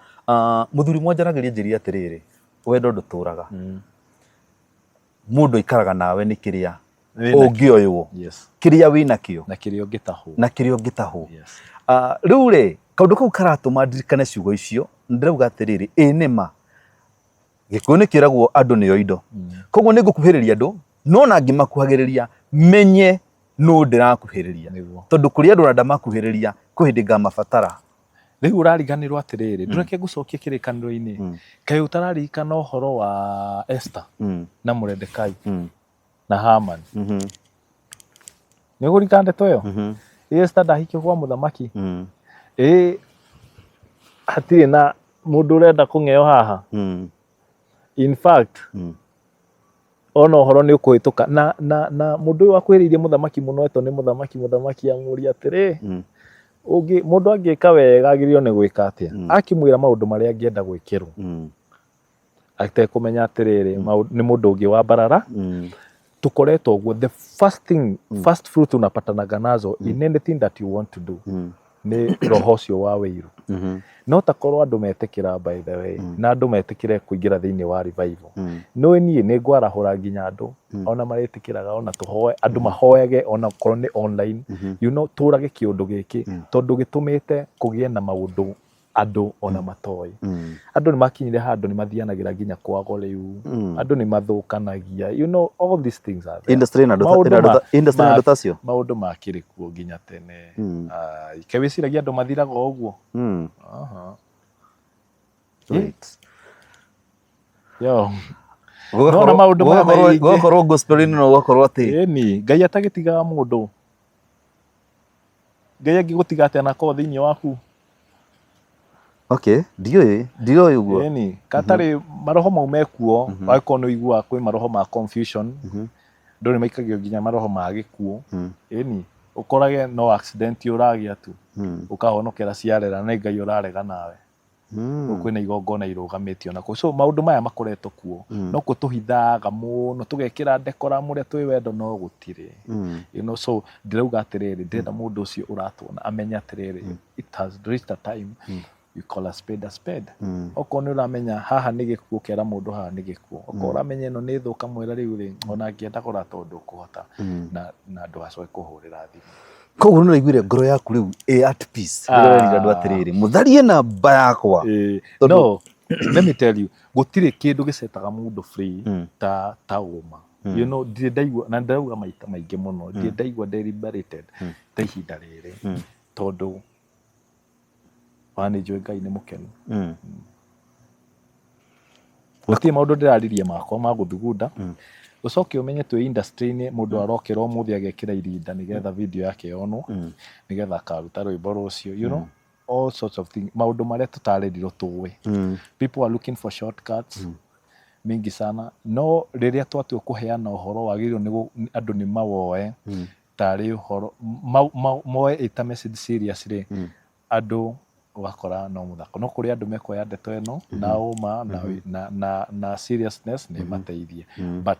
mũthuri ũmwe anjaragĩria anjĩrire atĩrĩrĩ, wendo ndũtũraga, mũndũ aikaraga nawe nĩ kĩrĩa Wĩnakĩo. Ũngĩoywo kĩrĩa wĩnakĩo na kĩrĩa ũngĩtahwo. Na kĩrĩa ũngĩtahwo. Rĩu rĩ, kaũndũ kau karatũma ndirikane ciugo icio, ndĩrauga atĩrĩrĩ, ĩ nĩma Gĩkũyũ nĩ kĩragwo andũ nĩo indo. Koguo nĩ ngũkuhĩrĩria andũ, no na ngĩmakuhagĩrĩria menye nũ ndĩrakuhĩrĩria, tondũ kũrĩ andũ ona ndamakuhĩrĩria kwĩ hĩndĩ ngamabatara. Rĩu ũrariganĩrwo atĩrĩrĩ, ndũreke ngũcokie kĩrĩkanĩro-inĩ. Kaĩ ũtararirikana ũhoro wa Esther na Mũredekai na Haman? Nĩ ũkũririkana ndeto ĩyo? Ĩ Esther ndahikio kwa mũthamaki? Ĩ hatirĩ na mũndũ ũrenda kũng'eo haha. In fact, ona ũhoro nĩ ũkũhĩtũka na mũndũ ũyũ wakuhĩrĩirie mũthamaki mũno etwo nĩ mũthamaki, mũthamaki amũria atĩrĩ, ũngĩ mũndũ angĩka wega agĩrĩirwo nĩ gwĩka atĩa? Akĩmwĩra maũndũ marĩa angĩenda gwĩkĩrwo atekũmenya atĩrĩrĩ, nĩ mũndũ ũngĩ wa mbarara. Tukoretwo ũguo, the first thing, first fruit unapatanaga nazo in anything that you want to do nĩ roho ũcio wa wĩiru. No takorwo andũ metĩkĩra, by the way, na andũ metĩkĩre kũingĩra thĩinĩ wa revival, nĩ niĩ nĩ ngwarahũra nginya andũ ona marĩtĩkĩraga, ona tũhoe andũ mahoyage ona korwo nĩ online, tũrage kĩũndũ gĩkĩ tondũ gĩtũmĩte kũgĩe na maũndũ andũ ona matoĩ. Andũ nĩ makinyire handũ nĩ mathianagĩra nginya kwago rĩu, andũ nĩ mathũkanagia, all these things are there. Industry ĩna andũ Maũndũ industry ĩna andũ ta acio. Maũndũ makĩrĩ kuo nginya tene. Ai, kaĩ wĩciragia andũ mathiraga o ũguo? Aha. Right. Yo. Nona maũndũ maya maingĩ. Gũgakorwo gospel-inĩ no gũgakorwo atĩ Ĩni, Ngai atagĩtigaga mũndũ. Ngai angĩgũtiga atĩa na akorwo thĩinĩ waku? Okay, ndiũĩ, ndiũĩ ũguo. Ĩni, katarĩ maroho mau mekuo, angĩkorwo nĩ ũiguaga kwĩ maroho ma confusion, andũ nĩ maikagio nginya maroho ma gĩkuũ. Ĩni, ũkorage no accident ũragĩa tu, ũkahonokera ciarera nĩ Ngai ũrarega nawe. Rĩu kwĩna igongona irũgamĩtio na kũu. So maũndũ maya makoretwo kuo, no kuo tũhithaga mũno, tũgekĩra decorum ũrĩa twĩ wendo no gũtirĩ. You know, so ndĩrauga atĩrĩrĩ, ndĩrenda mũndũ ũcio ũratuona amenye atĩrĩrĩ, it has reached a time you call a spade a spade. Okorwo nĩ ũramenya haha nĩ gĩkuũ, kera mũndũ haha nĩ gĩkuũ. Okorwo ũramenya ĩno nĩ thũ, ũkamwĩra rĩu rĩ, ona ngĩenda gũra tondũ ndũkũhota, na ndũgacoke kũhũrĩra thimũ. Koguo nĩ ũraiguire ngoro yaku rĩu ĩ at peace rĩrĩa ũrerire andũ atĩrĩrĩ, mũtharie namba yakwa. Tondũ- No, let me tell you, gũtirĩ kĩndũ gĩcetaga mũndũ free ta ũma. You know, ndirĩ ndaigua, na ndĩrauga maita maingĩ mũno, ndirĩ ndaigua ndĩ liberated ta ihinda rĩrĩ, tondũ wa nĩ njũĩ Ngai nĩ mũkenu. Gũtirĩ maũndũ ndĩraririe makwa ma gũthugunda. Ũcoke ũmenye twĩ industry-inĩ mũndũ arokĩra ũmũthĩ agekĩra irinda nĩgetha video yake yonwo, nĩgetha akaruta rwĩmbo rũciũ, you know, all sorts of things, maũndũ marĩa tũtarĩrirwo tũĩ. People are looking for shortcuts mingi sana, no rĩrĩa twatua kũheana ũhoro wagĩrĩirwo nĩ andũ nĩ mawoe tarĩ ũhoro, moe ĩta message serious rĩ, andũ ũgakora no mũthako. No kũrĩ andũ mekuoya ndeto ĩno na ũma na seriousness nĩ ĩmateithie. But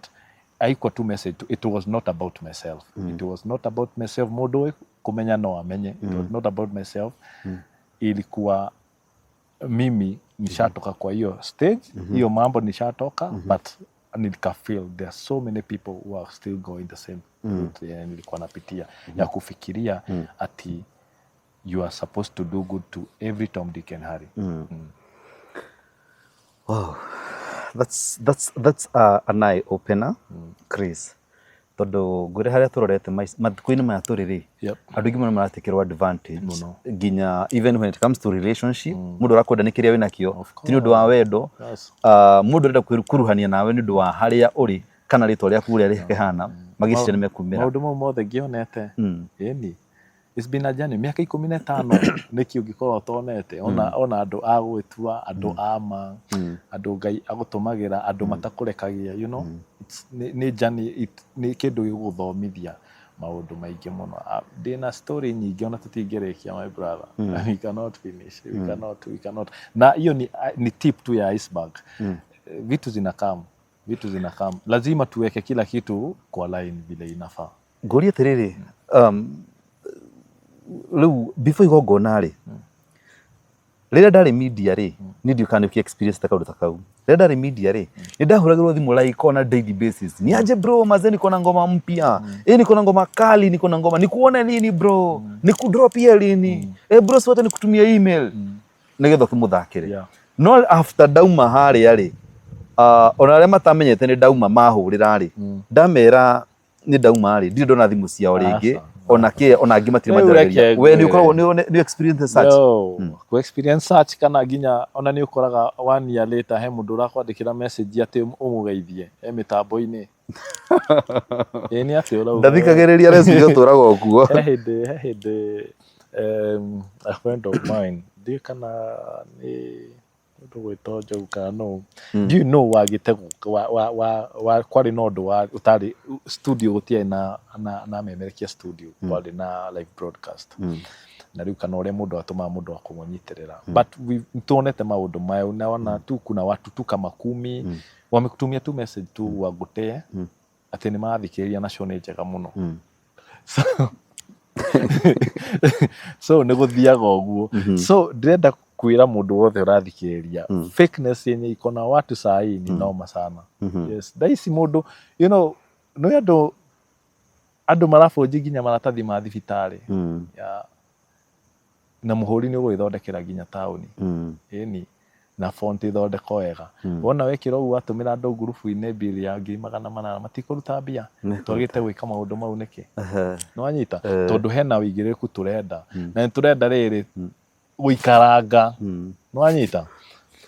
aiko tu message, it was not about myself. It was not about myself. Mũndũ kũmenya no amenye. It was not about myself. Ilikuwa mimi nishatoka kwa hiyo stage, hiyo mambo nishatoka, but nika feel there are so many people who are still going the same route yenye nilikuwa napitia ya kufikiria ati you are supposed to do good to every Tom, Dick and Harry. Wow. That's an eye opener, Chris. Tondũ ngwĩre harĩa tũrorete matukũ-inĩ maya tũrĩ rĩ, andũ aingĩ mũno maratekĩrwo advantage Mũno. Nginya even when it comes to relationship, mũndũ arakwenda nĩ kĩrĩa wĩnakĩo, ti nĩ ũndũ wa wendo. Mũndũ arenda kwĩkuruhania nawe nĩ ũndũ wa harĩa ũrĩ kana rĩtwa rĩaku ũrĩa rĩkĩhana, magĩciria nĩ mekumĩra. Maũndũ mau mothe ngĩonete. Ĩni, it's been a journey, mĩaka 15 nĩkĩ ũngĩkorwo ũtonete ona andũ a gwĩtua, andũ a ma, andũ Ngai agũtũmagĩra, andũ matakũrekagia, you know, nĩ journey, nĩ kĩndũ gĩgũgũthomithia maũndũ maingĩ mũno. Ndĩna story nyingĩ ona tũtingĩrĩkia, my brother. We cannot finish, we cannot, we cannot. Na hiyo ni tip tu ya iceberg. Vitu zinakam, vitu zinakam, lazima tuweke kila kitu kwa line vile inafaa. Ngũrie atĩrĩrĩ, rĩu before igongona rĩ, rĩrĩa ndarĩ media rĩ, niĩ ndiũĩ kana nĩ ũkĩ experience ta kaũndũ ta kau. Rĩrĩa ndarĩ media rĩ, nĩ ndahũragĩrwo thimũ like on a daily basis, ni aje bro, mazee, niko na ngoma mpya, niko na ngoma kali, niko na ngoma, nikuone lini bro, nikudropie lini, bro, si wacha nikutumie email nĩgetha ũkĩmũthakĩre. No after ndauma harĩa rĩ, ona arĩa matamenyete nĩ ndauma mahũrĩra rĩ, ndamera nĩ ndauma rĩ, ndirĩ ndona thimũ ciao rĩngĩ. Ona kĩ, ona angĩ matirĩ Rĩu manjaragĩria. Reke We nĩ ngwĩre. ũkoragwo nĩ experience such? No, ku experience such kana nginya ona nĩ ũkoraga one year later he mũndũ ũrakwandĩkĩra message atĩ ũmũgeithie e mĩtambo-inĩ. Ĩĩ, nĩ atĩ ũrauga? Ndathikagĩrĩria recipe ũtũraga ũkuo. He hĩndĩ a friend of mine, ndiũĩ kana nĩ mũndũ gwĩtwo Njogu kana nũ, ndiũĩ nũ wagĩte wa kwarĩ na ũndũ wa ũtarĩ studio, gũtiarĩ na amemerekia studio, kwarĩ na live broadcast, na rĩu kana ũrĩa mũndũ atũmaga mũndũ wa kũmũnyitĩrĩra, but tuonete maũndũ maya, unaona tu kuna watu tu kama 10 wamekutumia tu message tu wagutee atĩ nĩ marathikĩrĩria nacio nĩ njega mũno. So nĩ gũthiaga ũguo. So ndĩrenda kwĩra mũndũ wothe ũrathikĩrĩria, fakeness yenye iko na watu saa hii ni noma sana. Yes, thaa ici mũndũ, you know, nĩ andũ marabũnji nginya maratathi ma thibitarĩ. Yeah. Na mũhũri nĩ ũgwĩthondekera nginya taũni. Ĩni, na font ĩthondekwo wega. Wona wekĩra ũguo watũmĩra andũ ngurubu-inĩ bill ya 800,000, matikũruta mbia. Twagĩte gwĩka maũndũ mau nĩkĩ? Nĩwanyita? Tondũ hena ũigĩrĩrĩku tũrenda, na nĩ tũrenda rĩrĩ gũikaranga. Nĩwanyita?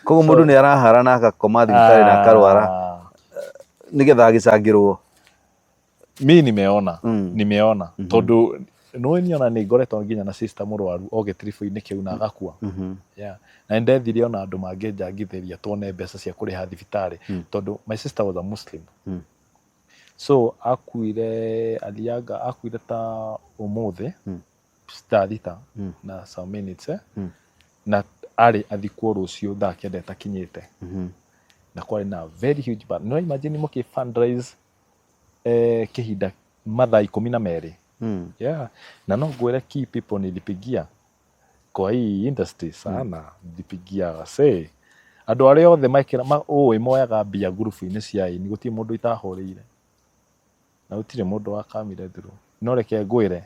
Koguo mũndũ nĩ arahara na agakoma thibitarĩ na akarwara. Nĩgetha agĩcangĩrwo. Mi nimeona, nimeona, tondũ nĩũĩ niĩ ona nĩ ngoretwo nginya na sister mũrwaru o gĩtiribũ-inĩ kĩu na agakua. Yeah. Na nĩ ndethire ona andũ mangĩnjangithĩria tuone mbeca cia kũrĩha thibitarĩ, tondũ my sister was a Muslim. So akuire, aliaga, akuire ta ũmũthĩ thaa 6 na some minutes, eh? Na arĩ athikwo rũciũ thaa 9 ĩtakinyĩte, na kwarĩ na very huge, but no imagine mũkĩ fundraise kĩhinda mathaa 12. Yeah. Na no ngwĩre key people nilipigia kwa hii industry sana, nilipigia wasee, andũ arĩa othe mekĩra ũĩ moyaga mbia ngurubu-inĩ cia aini, gũtirĩ mũndũ itahũrĩire na gũtirĩ mũndũ wakamire through. No reke ngwĩre,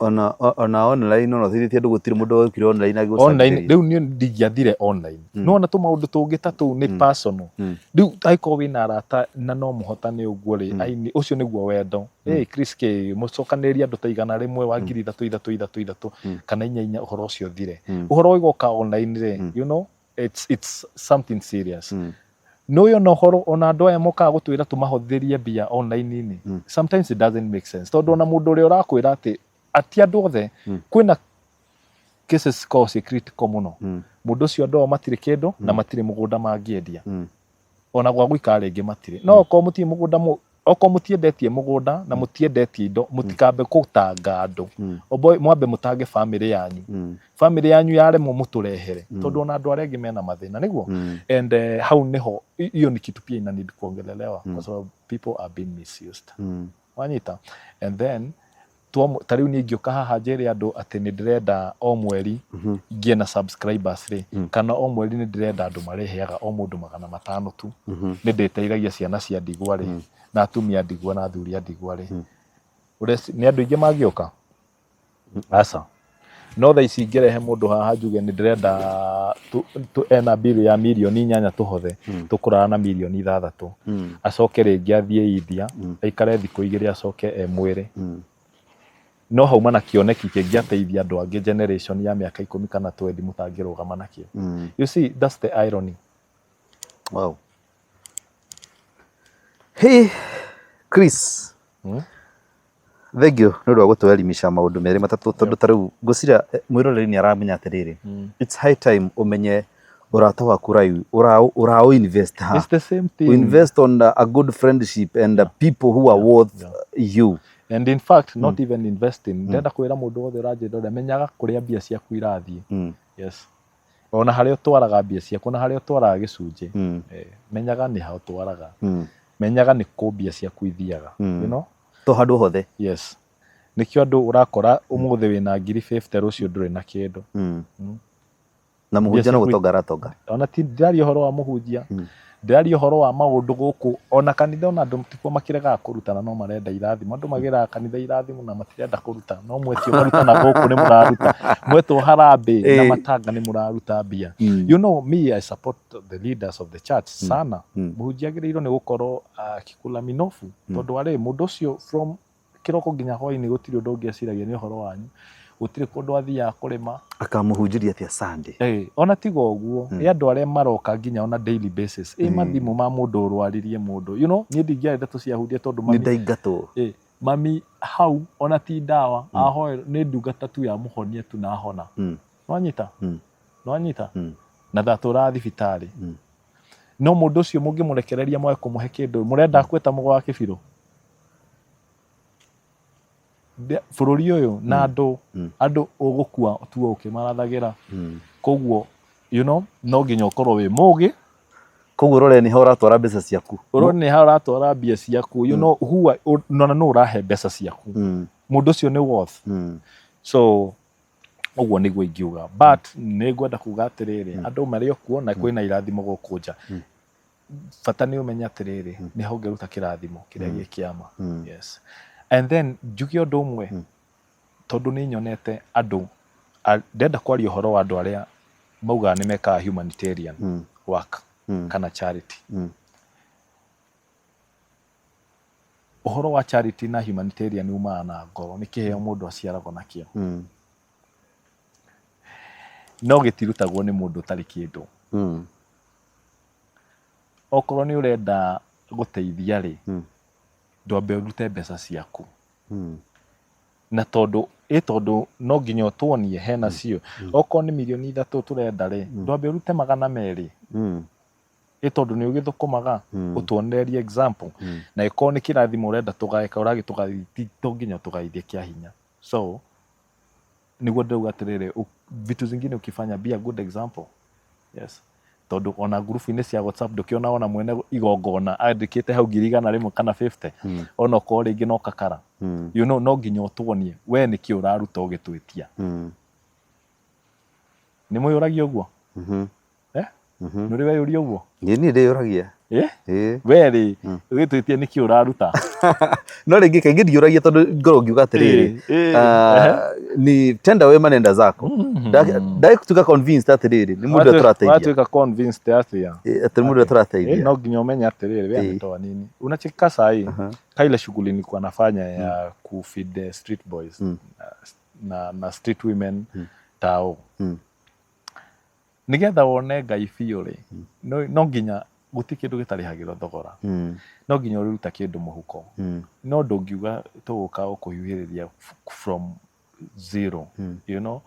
Ona online, ona ũteithĩtie andũ, gũtirĩ mũndũ wokire online online agĩgũcangĩrĩria. Rĩu niĩ ndingĩathire online. No ona tũmaũndũ tũngĩ ta tũu nĩ personal. Rĩu angĩkorwo wĩna arata na no mũhotane ũguo rĩ, aini ũcio nĩguo wendo. Hey, Chris K, mũcokanĩrĩrie andũ ta 100 wa 3000 ithatũ ithatũ ithatũ kana inya inya, ũhoro ũcio ũthire. Ũhoro ũgoka online rĩ, it's something serious. No ũyũ ona ũhoro ona andũ aya mokaga gũtwĩra tũmahothĩrie mbia online-inĩ, sometimes it doesn't make sense, tondũ ona mũndũ ũrĩa ũrakwĩra atĩ ati andũ othe, kwĩna cases cikoragwo ciĩ critical mũno. Mũndũ ũcio andũ ao matirĩ kĩndũ na matirĩ mũgũnda mangĩendia, ona gwa gũikara rĩngĩ matirĩ. No okorwo mũtirĩ mũgũnda, okorwo mũtiendetie mũgũnda na mũtiendetie indo, mũtikambe gũtanga andũ. Obo mwambe mũtange famĩlĩ yanyu. Famĩlĩ yanyu yaremwo, mũtũrehere, tondũ ona andũ arĩa angĩ mena mathĩna nĩguo. And hau nĩho hiyo ni kitu pia ina need kuongelelewa, kwa sababu people are being misused. Wanyita? And then ta rĩu niĩ ingĩũka haha njĩre andũ atĩ nĩ ndĩrenda o mweri ngĩe na subscribers rĩ, kana o mweri nĩ ndĩrenda andũ marĩheaga o mũndũ 500 tu, nĩ ndĩteithagia ciana cia ndigwa rĩ, na atumia ndigwa na athuri a ndigwa rĩ, nĩ andũ aingĩ mangĩũka? Aca. No thaa ici ingĩrehe mũndũ haha njuge nĩ ndĩrenda ena bill ya mirioni 8 tũhothe, tũkũrara na mirioni 6, acoke rĩngĩ athiĩ India aikare thikũ 2, acoke e mwĩrĩ, no hauma na kĩoneki kĩngĩateithia andũ angĩ generation ya mĩaka 10 kana 20 mũtangĩrũgama nakĩo. You see, that's the irony. Wow. Hey, Chris. Thank you nĩ ũndũ wa gũtũelimisha maũndũ merĩ matatũ, tondũ ta rĩu ngwĩciria mwĩroreri nĩ aramenya atĩrĩrĩ, it's high time ũmenye ũrata waku ũraũ invest ha. It's the same thing. Invest on a good friendship and people who are worth you. And in fact, not even investing, ndĩrenda kwĩra mũndũ wothe ũranjĩrora, menyaga kũrĩa mbia ciaku irathiĩ. Yes, ona harĩa ũtwaraga mbia ciaku, ona harĩa ũtwaraga gĩcunjĩ, menyaga nĩ ha ũtwaraga, menyaga nĩ kũ mbia ciaku ithiaga. To handũ hothe. Yes, nĩkĩo andũ ũrakora ũmũthĩ wĩna ngiri 50, rũciũ ndũrĩ na kĩndũ. Na mũhunjia no gũtonga aratonga. Ona ti ndĩraria ũhoro wa mũhunjia, ndĩraria ũhoro wa maũndũ gũkũ, ona kanitha, ona andũ tikuo makĩregaga kũrutana, no marenda irathimo. Andũ magĩraga kanitha irathimo na matirenda kũruta, no mwetio maruta na gũkũ nĩ mũraruta, mwetwo harambĩ na matanga nĩ mũraruta mbia. Me, I support the leaders of the church sana. Mũhunjia agĩrĩirwo nĩ gũkorwo akĩkula minofu, tondũ arĩ mũndũ ũcio from kĩroko nginya hwainĩ gũtirĩ ũndũ ũngĩ eciragia nĩ ũhoro wanyu, gũtirĩ kũndũ athiaga kũrĩma. Akamũhunjĩria atĩa Sunday? Ona tiga ũguo, ĩ andũ arĩa maroka nginya on a daily basis, ĩ mathimũ ma mũndũ ũrwaririe mũndũ, niĩ ndingĩaria ndeto cia hundia tondũ nĩ mami, ndaingatwo. Mami hau ona ti ndawa ahoe, nĩ ndungata tu ya mũhonia tu na ahona. Nwanyita? Nwanyita? Na ndatũraga thibitarĩ. No mũndũ ũcio mũngĩmũrekereria mwage kũmũhe kĩndũ, mũrenda akue ta mũgwa wa kĩbirũ? Bũrũri ũyũ na andũ, andũ ũgũkua tuo ũkĩmarathagĩra. Koguo no nginya ũkorwo wĩ mũgĩ. Koguo ũrore nĩ ho ũratwara mbeca ciaku. Ũrore nĩ ha ũratwara mbia ciaku, who nona nũ ũrahe mbeca ciaku, mũndũ ũcio nĩ worth. So ũguo nĩguo ingiuga, but nĩ ngwenda kuga atĩrĩrĩ, andũ marĩ o kuo na kwĩna irathimo gũkũ nja. Bata nĩ ũmenye atĩrĩrĩ, nĩ ho ũngĩruta kĩrathimo kĩrĩa gĩ kĩama. Yes, and then njuge ũndũ ũmwe, tondũ nĩ nyonete andũ ndĩrenda kwaria ũhoro wa andũ arĩa maugaga nĩ mekaga humanitarian work kana charity. Ũhoro wa charity na humanitarian umaga na ngoro, nĩ kĩheo mũndũ aciaragwo nakĩo, no gĩtirutagwo nĩ mũndũ ũtarĩ kĩndũ. Okorwo nĩ ũrenda gũteithia rĩ, Ndwambe ũrute mbeca ciaku. Na tondũ ĩ tondũ no nginya ũtuonie hena cio. Okorwo nĩ mirioni 3 tũrenda rĩ, ndwambe ũrute 200. Ĩ tondũ nĩ ũgĩthũkũmaga, ũtuonererie example. Na ĩkorwo nĩ kĩrathimo ũrenda tũgae, ũragĩtũgaithia, to nginya ũtũgaithie kĩa hinya. So nĩguo ndĩrauga atĩrĩrĩ, vitu zingine ukifanya, be a good example. Yes, tondũ ona ngurubu-inĩ cia WhatsApp ndũkĩona ona mwene igongona andĩkĩte hau 100,000 kana 50, ona okorwo rĩngĩ no kakara. No nginya ũtuonie we nĩkĩ ũraruta ũgĩtwĩtia. Nĩ mwĩyũragia ũguo? Eh? Nĩ ũrĩ weyũria ũguo? Ĩ, niĩ ndĩyũragia. Eh? Ĩ. We rĩ, ũgĩtwĩtia nĩkĩ ũraruta? No rĩngĩ kaingĩ ndiũragia tondũ ngorwo ngiuga atĩrĩrĩ, ni tenda wema nenda zako. Ndagĩtuĩka convinced atĩrĩrĩ, nĩ mũndũ ũrĩa tũrateithia. Watuĩka convinced atĩa? Ĩ, atĩ nĩ mũndũ ũrĩa tũrateithia. No nginya ũmenye atĩrĩrĩ, we ametoa nini. Unacheka sahi kaile shughuli nilikuwa nafanya ya kufeed the street boys na street women tao, nigetha wone Ngai biũ rĩ, no nginya gũtirĩ kĩndũ gĩtarĩhagĩrwo thogora. No nginya ũrĩruta kĩndũ mũhuko. No ndũngiuga tũgũka gũkũhiũhĩrĩria from zero. No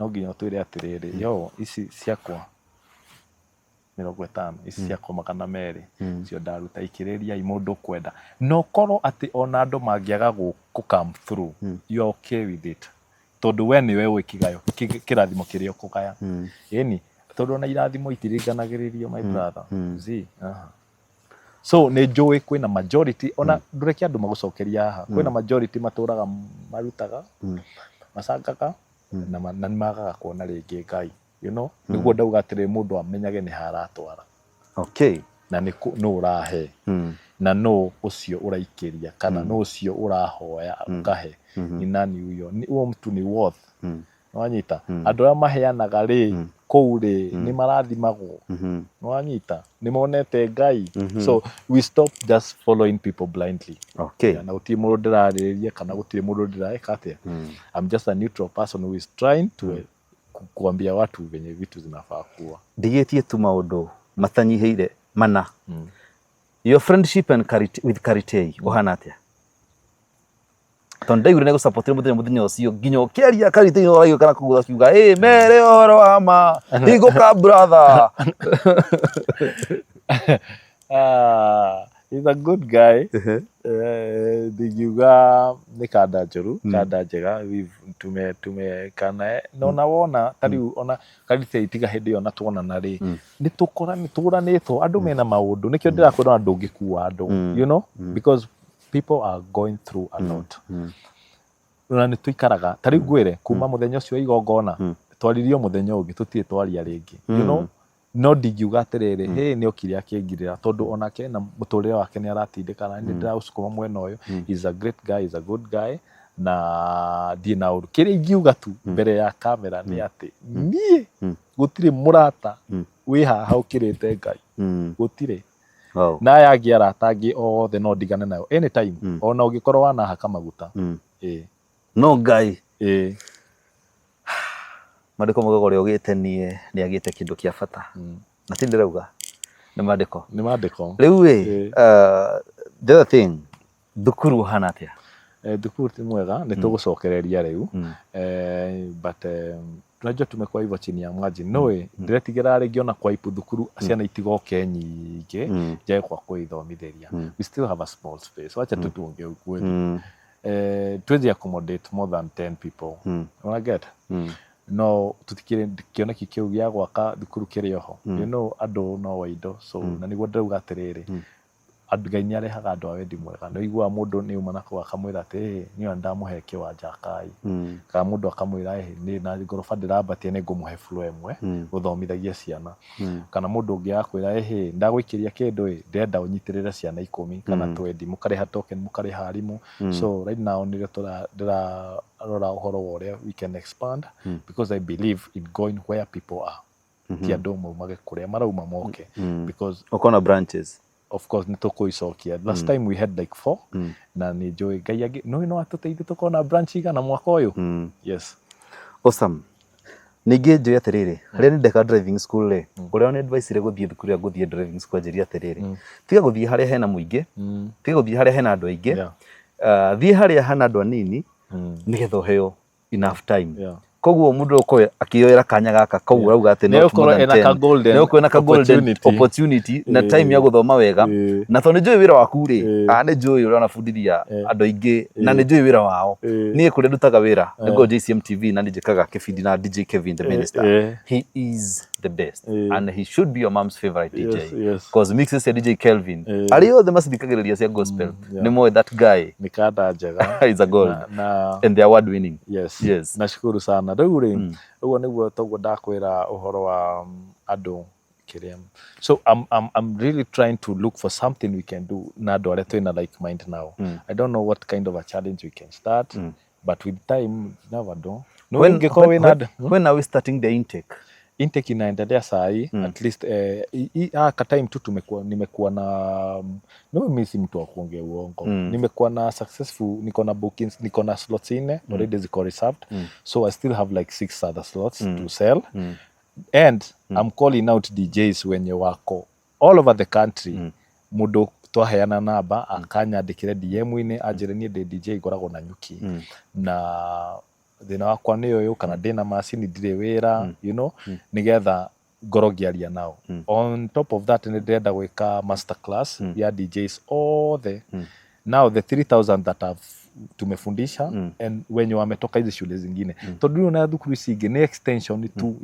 nginya ũtwĩre atĩrĩrĩ, yo ici ciakwa 50, ici ciakwa 200, cio ndaruta, ikĩrĩriai mũndũ ũkwenda. Na ũkorwo atĩ ona andũ mangĩaga gũ come through, you are okay with it, tondũ we nĩwe ũĩ kĩgayo kĩrathimo kĩrĩa ũkũgaya. Ĩni tondũ ona irathimo itiringanagĩrĩrio, my brother. Zi aha. So nĩ njũĩ kwĩna majority, ona ndũreke andũ magũcokeria haha, kwĩna majority matũraga marutaga, macangaga na nĩ magaga kuona rĩngĩ Ngai. Nĩguo ndauga atĩrĩ, mũndũ amenyage nĩ haratwara na nĩ nũ ũrahe na nũ ũcio ũraikĩria kana nũ ũcio ũrahoya ũkahe, ni nani huyo, ni huo mtu ni worth. Nĩwanyita? Andũ arĩa maheanaga rĩ, kũu rĩ, nĩ marathimagwo. Nĩwanyita? Nĩ monete Ngai. So we stop just following people blindly. Na gũtirĩ mũndũ ndĩrarĩrĩria kana gũtirĩ mũndũ ndĩraĩka atĩa. I'm just a neutral person who is trying to kuambia watu venye vitu zinafaa kuwa. Ndigĩtie tu maũndũ matanyihĩire mana. Your friendship and with Karitei ũhana atĩa? Tondũ ndaiguire nĩ gũcapotire mũthenya ũcio nginya ũkĩaria Karitei no ũraigua kana kũgũtha kiuga ĩ mere ũhoro wa ma hingũka, brother. Ah, he's a good guy. Ndingiuga nĩ kanda njũru, kanda njega. Tumekana na ona wona ta rĩu ona Karitei tiga hĩndĩ ĩyo na tuonana rĩ, nĩ tũkora nĩ tũranĩtwo andũ mena maũndũ, nĩkĩo ndĩrakwĩra ona ndũngĩkua andũ because people are going through a lot. Na nĩ tũikaraga ta rĩu ngwĩre kuma mũthenya ũcio wa igongona twaririo, mũthenya ũngĩ tũtirĩ twaria rĩngĩ. No ndingiuga atĩrĩrĩ, hĩ, nĩ okire akĩngirĩra, tondũ onake na mũtũrĩre wake nĩ aratindĩka na nĩ ndĩraũcukuma mwena ũyũ. He's a great guy, he's a good guy, na ndirĩ na ũru. Kĩrĩa ingiuga tu mbere ya kamera nĩ atĩ niĩ gũtirĩ mũrata wĩ haha ũkĩrĩte Ngai, gũtirĩ. Na aya angĩ, arata angĩ othe no ndigane nayo anytime, ona ũngĩkorwo wanahaka maguta. Ĩĩ. No Ngai. Ĩĩ. Maandĩko maugaga ũrĩa ũgĩte niĩ nĩ agĩte kĩndũ kĩa bata, na ti ndĩrauga, nĩ maandĩko. Nĩ maandĩko. Rĩu ĩ, the other thing, thukuru ũhana atĩa? Thukuru ti mwega, nĩ tũgũcokereria rĩu. But unajua tumekuwa hivyo chini ya maji, no ndĩretigĩra rĩngĩ ona kwaipu thukuru ciana itigoke nyingĩ, njage kwa kũithomithĩria. We still have a small space, wacha tu tuongee ukweli. Tuwezi accommodate more than 10 people. Una get? No tutikĩrĩ kĩoneki kĩu gĩa gwaka thukuru kĩrĩ oho. Andũ no waindo, so na nĩguo ndĩrauga atĩrĩrĩ, andũ Ngai nĩ arehaga andũ a wendi mwega. Nĩ ũiguaga mũndũ nĩ uma na kũu akamwĩra atĩ ĩ niĩ ona ndamũhe kĩwanja akai, kana mũndũ akamwĩra ĩ nĩ na ngoroba ndĩrambatia, nĩ ngũmũhe floor ĩmwe gũthomithagia ciana, kana mũndũ ũngĩ akwĩra ĩhĩ ndagũikĩria kĩndũ ĩ ndĩrenda ũnyitĩrĩre ciana 10 kana 20, mũkarĩha token, mũkarĩha arimũ. So right now nĩrĩo ndĩrarora ũhoro wa ũrĩa we can expand, because I believe in going where people are, ti andũ maumage kũrĩa marauma moke, because Ũkona branches. Of course nĩ tũkũicokia. Last time we had like four, na nĩ njũĩ Ngai angĩ no atũteithie tũkona branch 100 mwaka ũyũ. Yes. Awesome. Ningĩ njũĩ atĩrĩrĩ, rĩrĩa niĩ ndeka driving school rĩ, ũrĩa ũni advice gũthiĩ thukuru ya gũthiĩ driving school anjĩrire atĩrĩrĩ, tiga gũthiĩ harĩa hena mũingĩ, tiga gũthiĩ harĩa hena andũ aingĩ, thiĩ harĩa hena andũ anini, nĩgetha ũheo enough time. Koguo mũndũ ũkorwo akĩyoera kanya gaka, koguo auga atĩ not more than 10, nĩ ũkorwo ena ka golden opportunity na time ya gũthoma wega. Na tondũ nĩ njũĩ wĩra waku rĩ, nĩ njũĩ ũrĩa ũrabundithia andũ aingĩ na nĩ njũĩ wĩra wao. Niĩ kũrĩa ndutaga wĩra nĩ ngoragwo JCM TV na nĩ njĩkaga kĩbindi na DJ Kevin the Minister. He is the best and he should be your mom's favorite DJ, because mixes cia DJ Kelvin, arĩa othe macithikagĩrĩria cia gospel nĩ moĩ that guy. Nĩ kanda njega. Is a gold na and the award winning. Yes. Nashukuru sana. Rĩu rĩ, ũguo nĩguo toguo ndakwĩra ũhoro wa andũ kĩrĩa. So I'm really trying to look for something we can do na andũ arĩa twĩna like mind now. I don't know what kind of a challenge we can start, but with time you never know. No, ũngĩkorwo wĩna andũ. When are we starting the intake? Intake inaendelea saa hii. At least ka time tu tumekuwa, nimekuwa na no, mimi si mtu wa kuongea uongo. Nimekuwa na successful, niko na bookings, niko na slots nne already ziko reserved. So I still have like six other slots to sell and I'm calling out DJs wenye wako all over the country. Mũndũ twaheana namba akanyandĩkĩre DM-inĩ anjĩre, "Niĩ ndĩ DJ, ngoragwo na nyuki na thĩna wakwa nĩ ũyũ, kana ndĩna macini, ndirĩ wĩra, nĩgetha ngorwo ngĩaria nao." On top of that, nĩ ndĩrenda gwĩka master class ya DJs othe. Now the 3000 that have tumefundisha and wenye wametoka hizi shule zingine, tondũ rĩu na thukuru ici ingĩ nĩ extension tu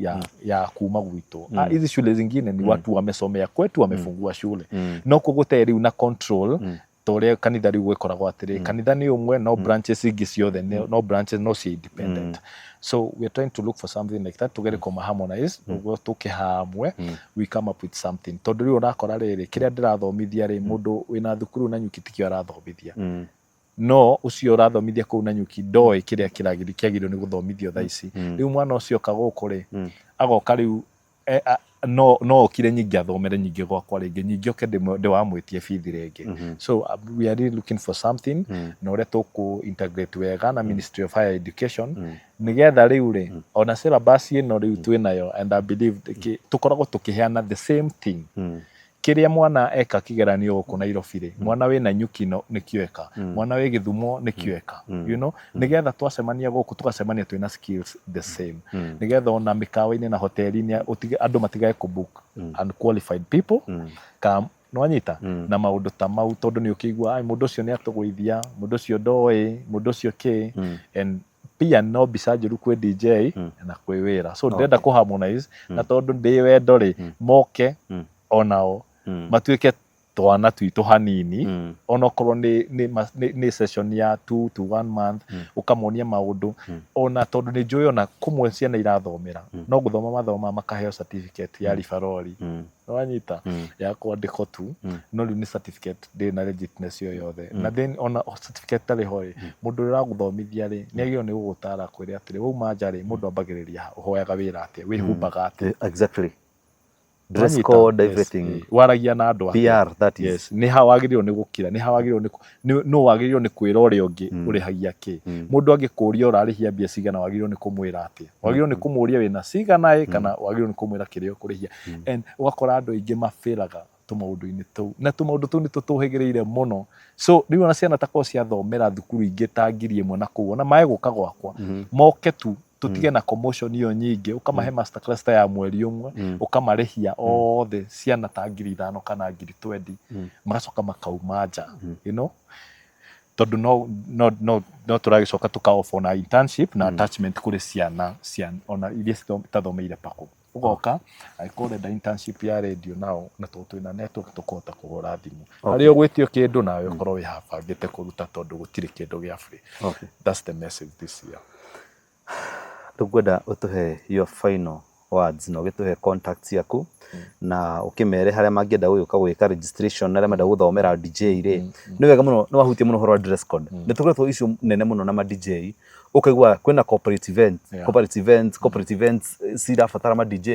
ya kuma gwitũ. Hizi shule zingine ni watu wamesomea kwetu, wamefungua shule, no kũgũte rĩu na control ta ũrĩa kanitha rĩu gwĩkoragwo atĩrĩ, kanitha nĩ ũmwe no branches ingĩ ciothe no branches no cia independent. So we are trying to look for something like that, tũgerie kũma harmonize ũguo, tũkĩ hamwe we come up with something, tondũ rĩu ũrakora rĩrĩ, kĩrĩa ndĩrathomithia rĩ, mũndũ wĩna thukuru na nyuki tikĩo arathomithia, no ũcio ũrathomithia kũu na nyuki ndoĩ kĩrĩa kĩagĩrĩirwo nĩ gũthomithio thaa ici. Rĩu mwana ũcio oka gũkũ rĩ, agoka rĩu no okire nyingĩ athomere nyingĩ gwakwa rĩngĩ, nyingĩ oke ndĩwamwĩtie bithi rĩngĩ. So we are really looking for something na ũrĩa tũkũ integrate wega na Ministry of Higher Education, nĩgetha rĩu rĩ, ona syllabus ĩno rĩu twĩnayo, and I believe tũkoragwo tũkĩheana the same thing. Kĩrĩa mwana eka kĩgeranio gũkũ Nairobi rĩ, mwana wĩna nyuki no nĩkĩo eka, mwana wĩ Gĩthumo nĩkĩo eka, nĩgetha twacemania gũkũ tũgacemania twĩna skills the same, nĩgetha ona mĩkawa-inĩ na hoteli-inĩ andũ matigage kũbook unqualified people ka nĩwanyita na maũndũ ta mau, tondũ nĩ ũkĩigua, "Ai, mũndũ ũcio nĩ atũgũithia, mũndũ ũcio ndoĩ, mũndũ ũcio kĩ," and pia no mbica njũru kwĩ DJ na kwĩ wĩra. So ndĩrenda kũ harmonize, na tondũ ndĩ wendo rĩ, moke onao matuĩke twana twitũ hanini, onokorwo nĩ session ya 2 to 1 month, ũkamonia maũndũ, ona tondũ nĩ njũĩ ona kũmwe ciana irathomera no gũthoma mathoma makaheo certificate ya ribarori, nĩwanyita, ya kwandĩkwo tu, no rĩu nĩ certificate ndĩrĩ na legitness yo yothe. Na then ona certificate tarĩ ho rĩ, mũndũ ũrĩa ũragũthomithia rĩ, nĩ agĩrĩirwo nĩ gũgũtara kwĩre atĩrĩ, wauma nja rĩ, mũndũ ambagĩrĩria ha, ũhoyaga wĩra atĩa, wĩhumbaga atĩa? Exactly, dress Wanyita? code, Yes, everything. Waragia na andũ atĩa? PR, that is. Yes, nĩ ha wagĩrĩirwo nĩ gũkira, nĩ ha wagĩrĩirwo nĩ nũ wagĩrĩirwo nĩ kwĩra ũrĩa ũngĩ ũrĩhagia kĩ. Mũndũ angĩkũria ũrarĩhia mbia cigana, wagĩrĩirwo nĩ kũmwĩra atĩa? Wagĩrĩirwo nĩ kũmũria wĩna cigana ĩ, kana wagĩrĩirwo nĩ kũmwĩra kĩrĩa ũkũrĩhia? And ũgakora andũ aingĩ mabĩraga tũmaũndũ-inĩ tũu, na tũmaũndũ tũu nĩ tũtũhĩgĩrĩire mũno. So rĩu ona ciana takorwo ciathomera thukuru ingĩ ta 1000 na kũu, ona mae gũka gwakwa, moke tu tũtige na commotion ĩyo nyingĩ, ũkamahe master class ta ya mweri ũmwe, ũkamarĩhia othe ciana ta 5000 kana 20,000, magacoka makauma nja, tondũ no tũragĩcoka tũka offer na internship na attachment kũrĩ ciana ona iria itathomeire pako. Ũgoka angĩkorwo ũrenda internship ya radio nao, na tondũ twĩna network tũkũhota kũhũra thimũ harĩa ũgwĩtio kĩndũ, nawe ũkorwo wĩhabangĩte kũruta, tondũ gũtirĩ kĩndũ gĩa free. That's the message this year. Tũkwenda ũtũhe your final words na ũgĩtũhe contact ciaku na ũkĩmere harĩa mangĩenda gũgĩũka gwĩka registration na arĩa marenda gũthomera DJ rĩ. Nĩ wega mũno nĩ wahutia mũno ũhoro wa dress code. Nĩ tũkoretwo issue nene mũno na ma DJ. Ũkaigua kwĩna corporate event, corporate event, corporate events cirabatara ma DJ,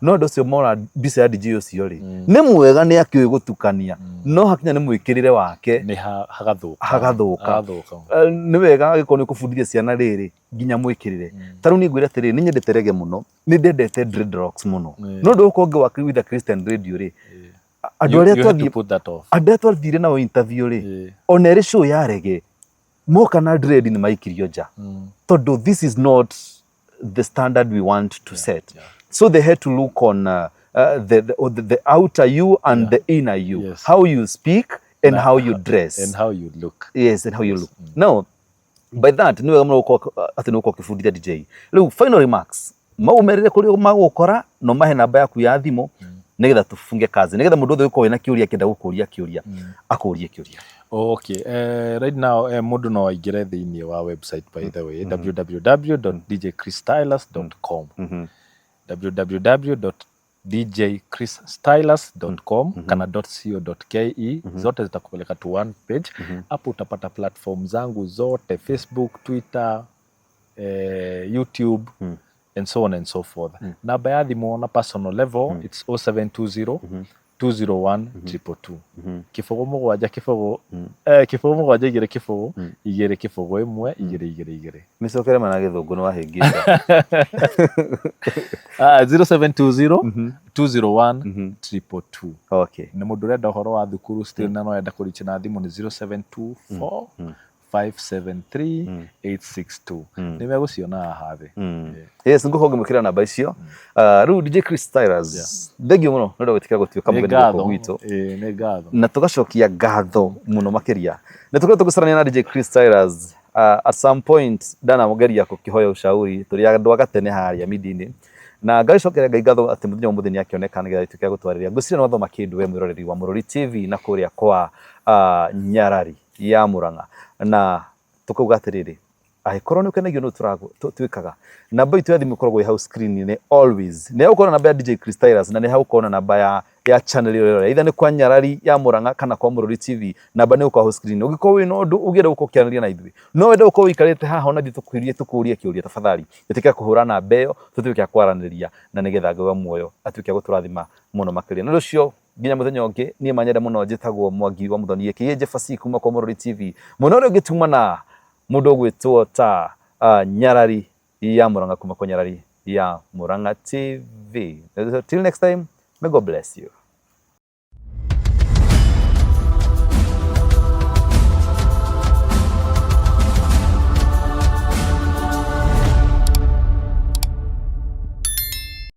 no andũ acio mona mbica ya DJ ũcio rĩ, nĩ mwega, nĩ akĩũĩ gũtukania, no hakinya nĩ mwĩkĩrĩre wake nĩ hagathũka. Hagathũka. Hagathũka. Nĩ wega angĩkorwo nĩ ũkũbundithia ciana rĩrĩ nginya mwĩkĩrĩre. Ta rĩu niĩ ngwĩre atĩrĩrĩ, nĩ nyendete reggae mũno, nĩ ndendete dreadlocks mũno, no ũndũ ũkũ ũngĩ wa with the Christian radio rĩ, andũ arĩa You had to twathiĩ put that off. Andũ arĩa twathire nao interview rĩ, ona ĩrĩ show ya reggae, moka na dread nĩ maikirio nja, tondũ this is not the standard we want to set. So they had to look on the outer you and the inner you, how you speak and how you dress and how you look. Yes, and how you look. Now by that nĩ wega mũno gũkorwo atĩ nĩ ũgũkorwo ũkĩbundithia DJ. Rĩu final remarks, maumerere kũrĩa magũkora no mahe namba yaku ya thimũ, nĩgetha tũfunge kazi, nĩgetha mũndũ wothe ũgĩkorwo wĩna kĩũria, akĩenda gũkũria kĩũria, akũrie kĩũria. Okay, right now mũndũ no aingĩre thĩinĩ wa website, by the way, www.djchrisstylus.com, www.djchrisstylus.com kana .co.ke, zote zitakupeleka to one page. Hapo utapata platform zangu zote, Facebook, Twitter, YouTube and so on and so forth. Namba ya thimũ on a personal level, it's 0720 201 222, 0 7 0, 0 7 2 0 2 0 1 2 2 2. Mĩcokere mana gĩthũngũ nĩ wahĩngĩca. Ah, 0720 201 222. Na mũndũ ũrenda ũhoro wa thukuru still na no enda kũrichi na thimũ nĩ 0724 573 862. Nĩ megũciona haha thĩ. Yes, ngũkorwo ngĩmũkĩra namba icio. Rĩu DJ Chris Stylus, thengiũ mũno nĩ ũndũ wa gwĩtĩkĩra gũtuĩka Nĩ mũgeni ngatho. gũkũ gwitũ. Ĩĩ, nĩ ngatho. Na tũgacokia ngatho mũno makĩria. Nĩ tũkoretwo tũgĩcarania na DJ Chris Stylus. At some point ndanageria gũkĩhoya ushauri tũrĩ andũ a gatene harĩa midi-inĩ, na ngacokeria Ngai ngatho atĩ mũthenya ũmũthĩ nĩ akĩoneka nĩgetha ituĩke ya gũtwarĩria. Ngwĩciria nĩ wathoma kĩndũ we mwĩroreri wa Mũrori TV na kũrĩa kwa Nyarari ya Mũrang'a, na tũkauga atĩrĩrĩ, angĩkorwo nĩ ũkenagio nĩ twĩkaga, namba itũ ya thimũ ĩkoragwo ĩ hau screen-inĩ always. Nĩ hau ũkona namba ya DJ Chris Stylus, na nĩ hau ũkona namba ya channel ĩyo ĩrora, either nĩ kwa Nyarari ya Mũrang'a kana kwa Mũrori TV, namba nĩ gũkorwo hau screen. Ũngĩkorwo wĩna ũndũ ũngĩenda gũkorwo ũkĩaranĩria na ithuĩ, no wende gũkorwo ũikarĩte haha ona ithuĩ tũkũrie kĩũria, tafadhali ĩtĩkĩra kũhũra namba ĩyo, tũtuĩke a kwaranĩria, na nĩgetha Ngai wa muoyo atuĩke a gũtũrathima mũno makĩria. Na ũndũ ũcio nginya mũthenya ũngĩ, niĩ manyenda mũno njĩtagwo Mwangi wa Mũthoni aka Jefasi kuma kwa Mũrori TV. Mwena ũrĩa ũngĩ tuma na mũndũ ũgwĩtwo ta Nyarari ya Mũrang'a kuma kwa Nyarari ya Mũrang'a TV. Till next time, may God bless you.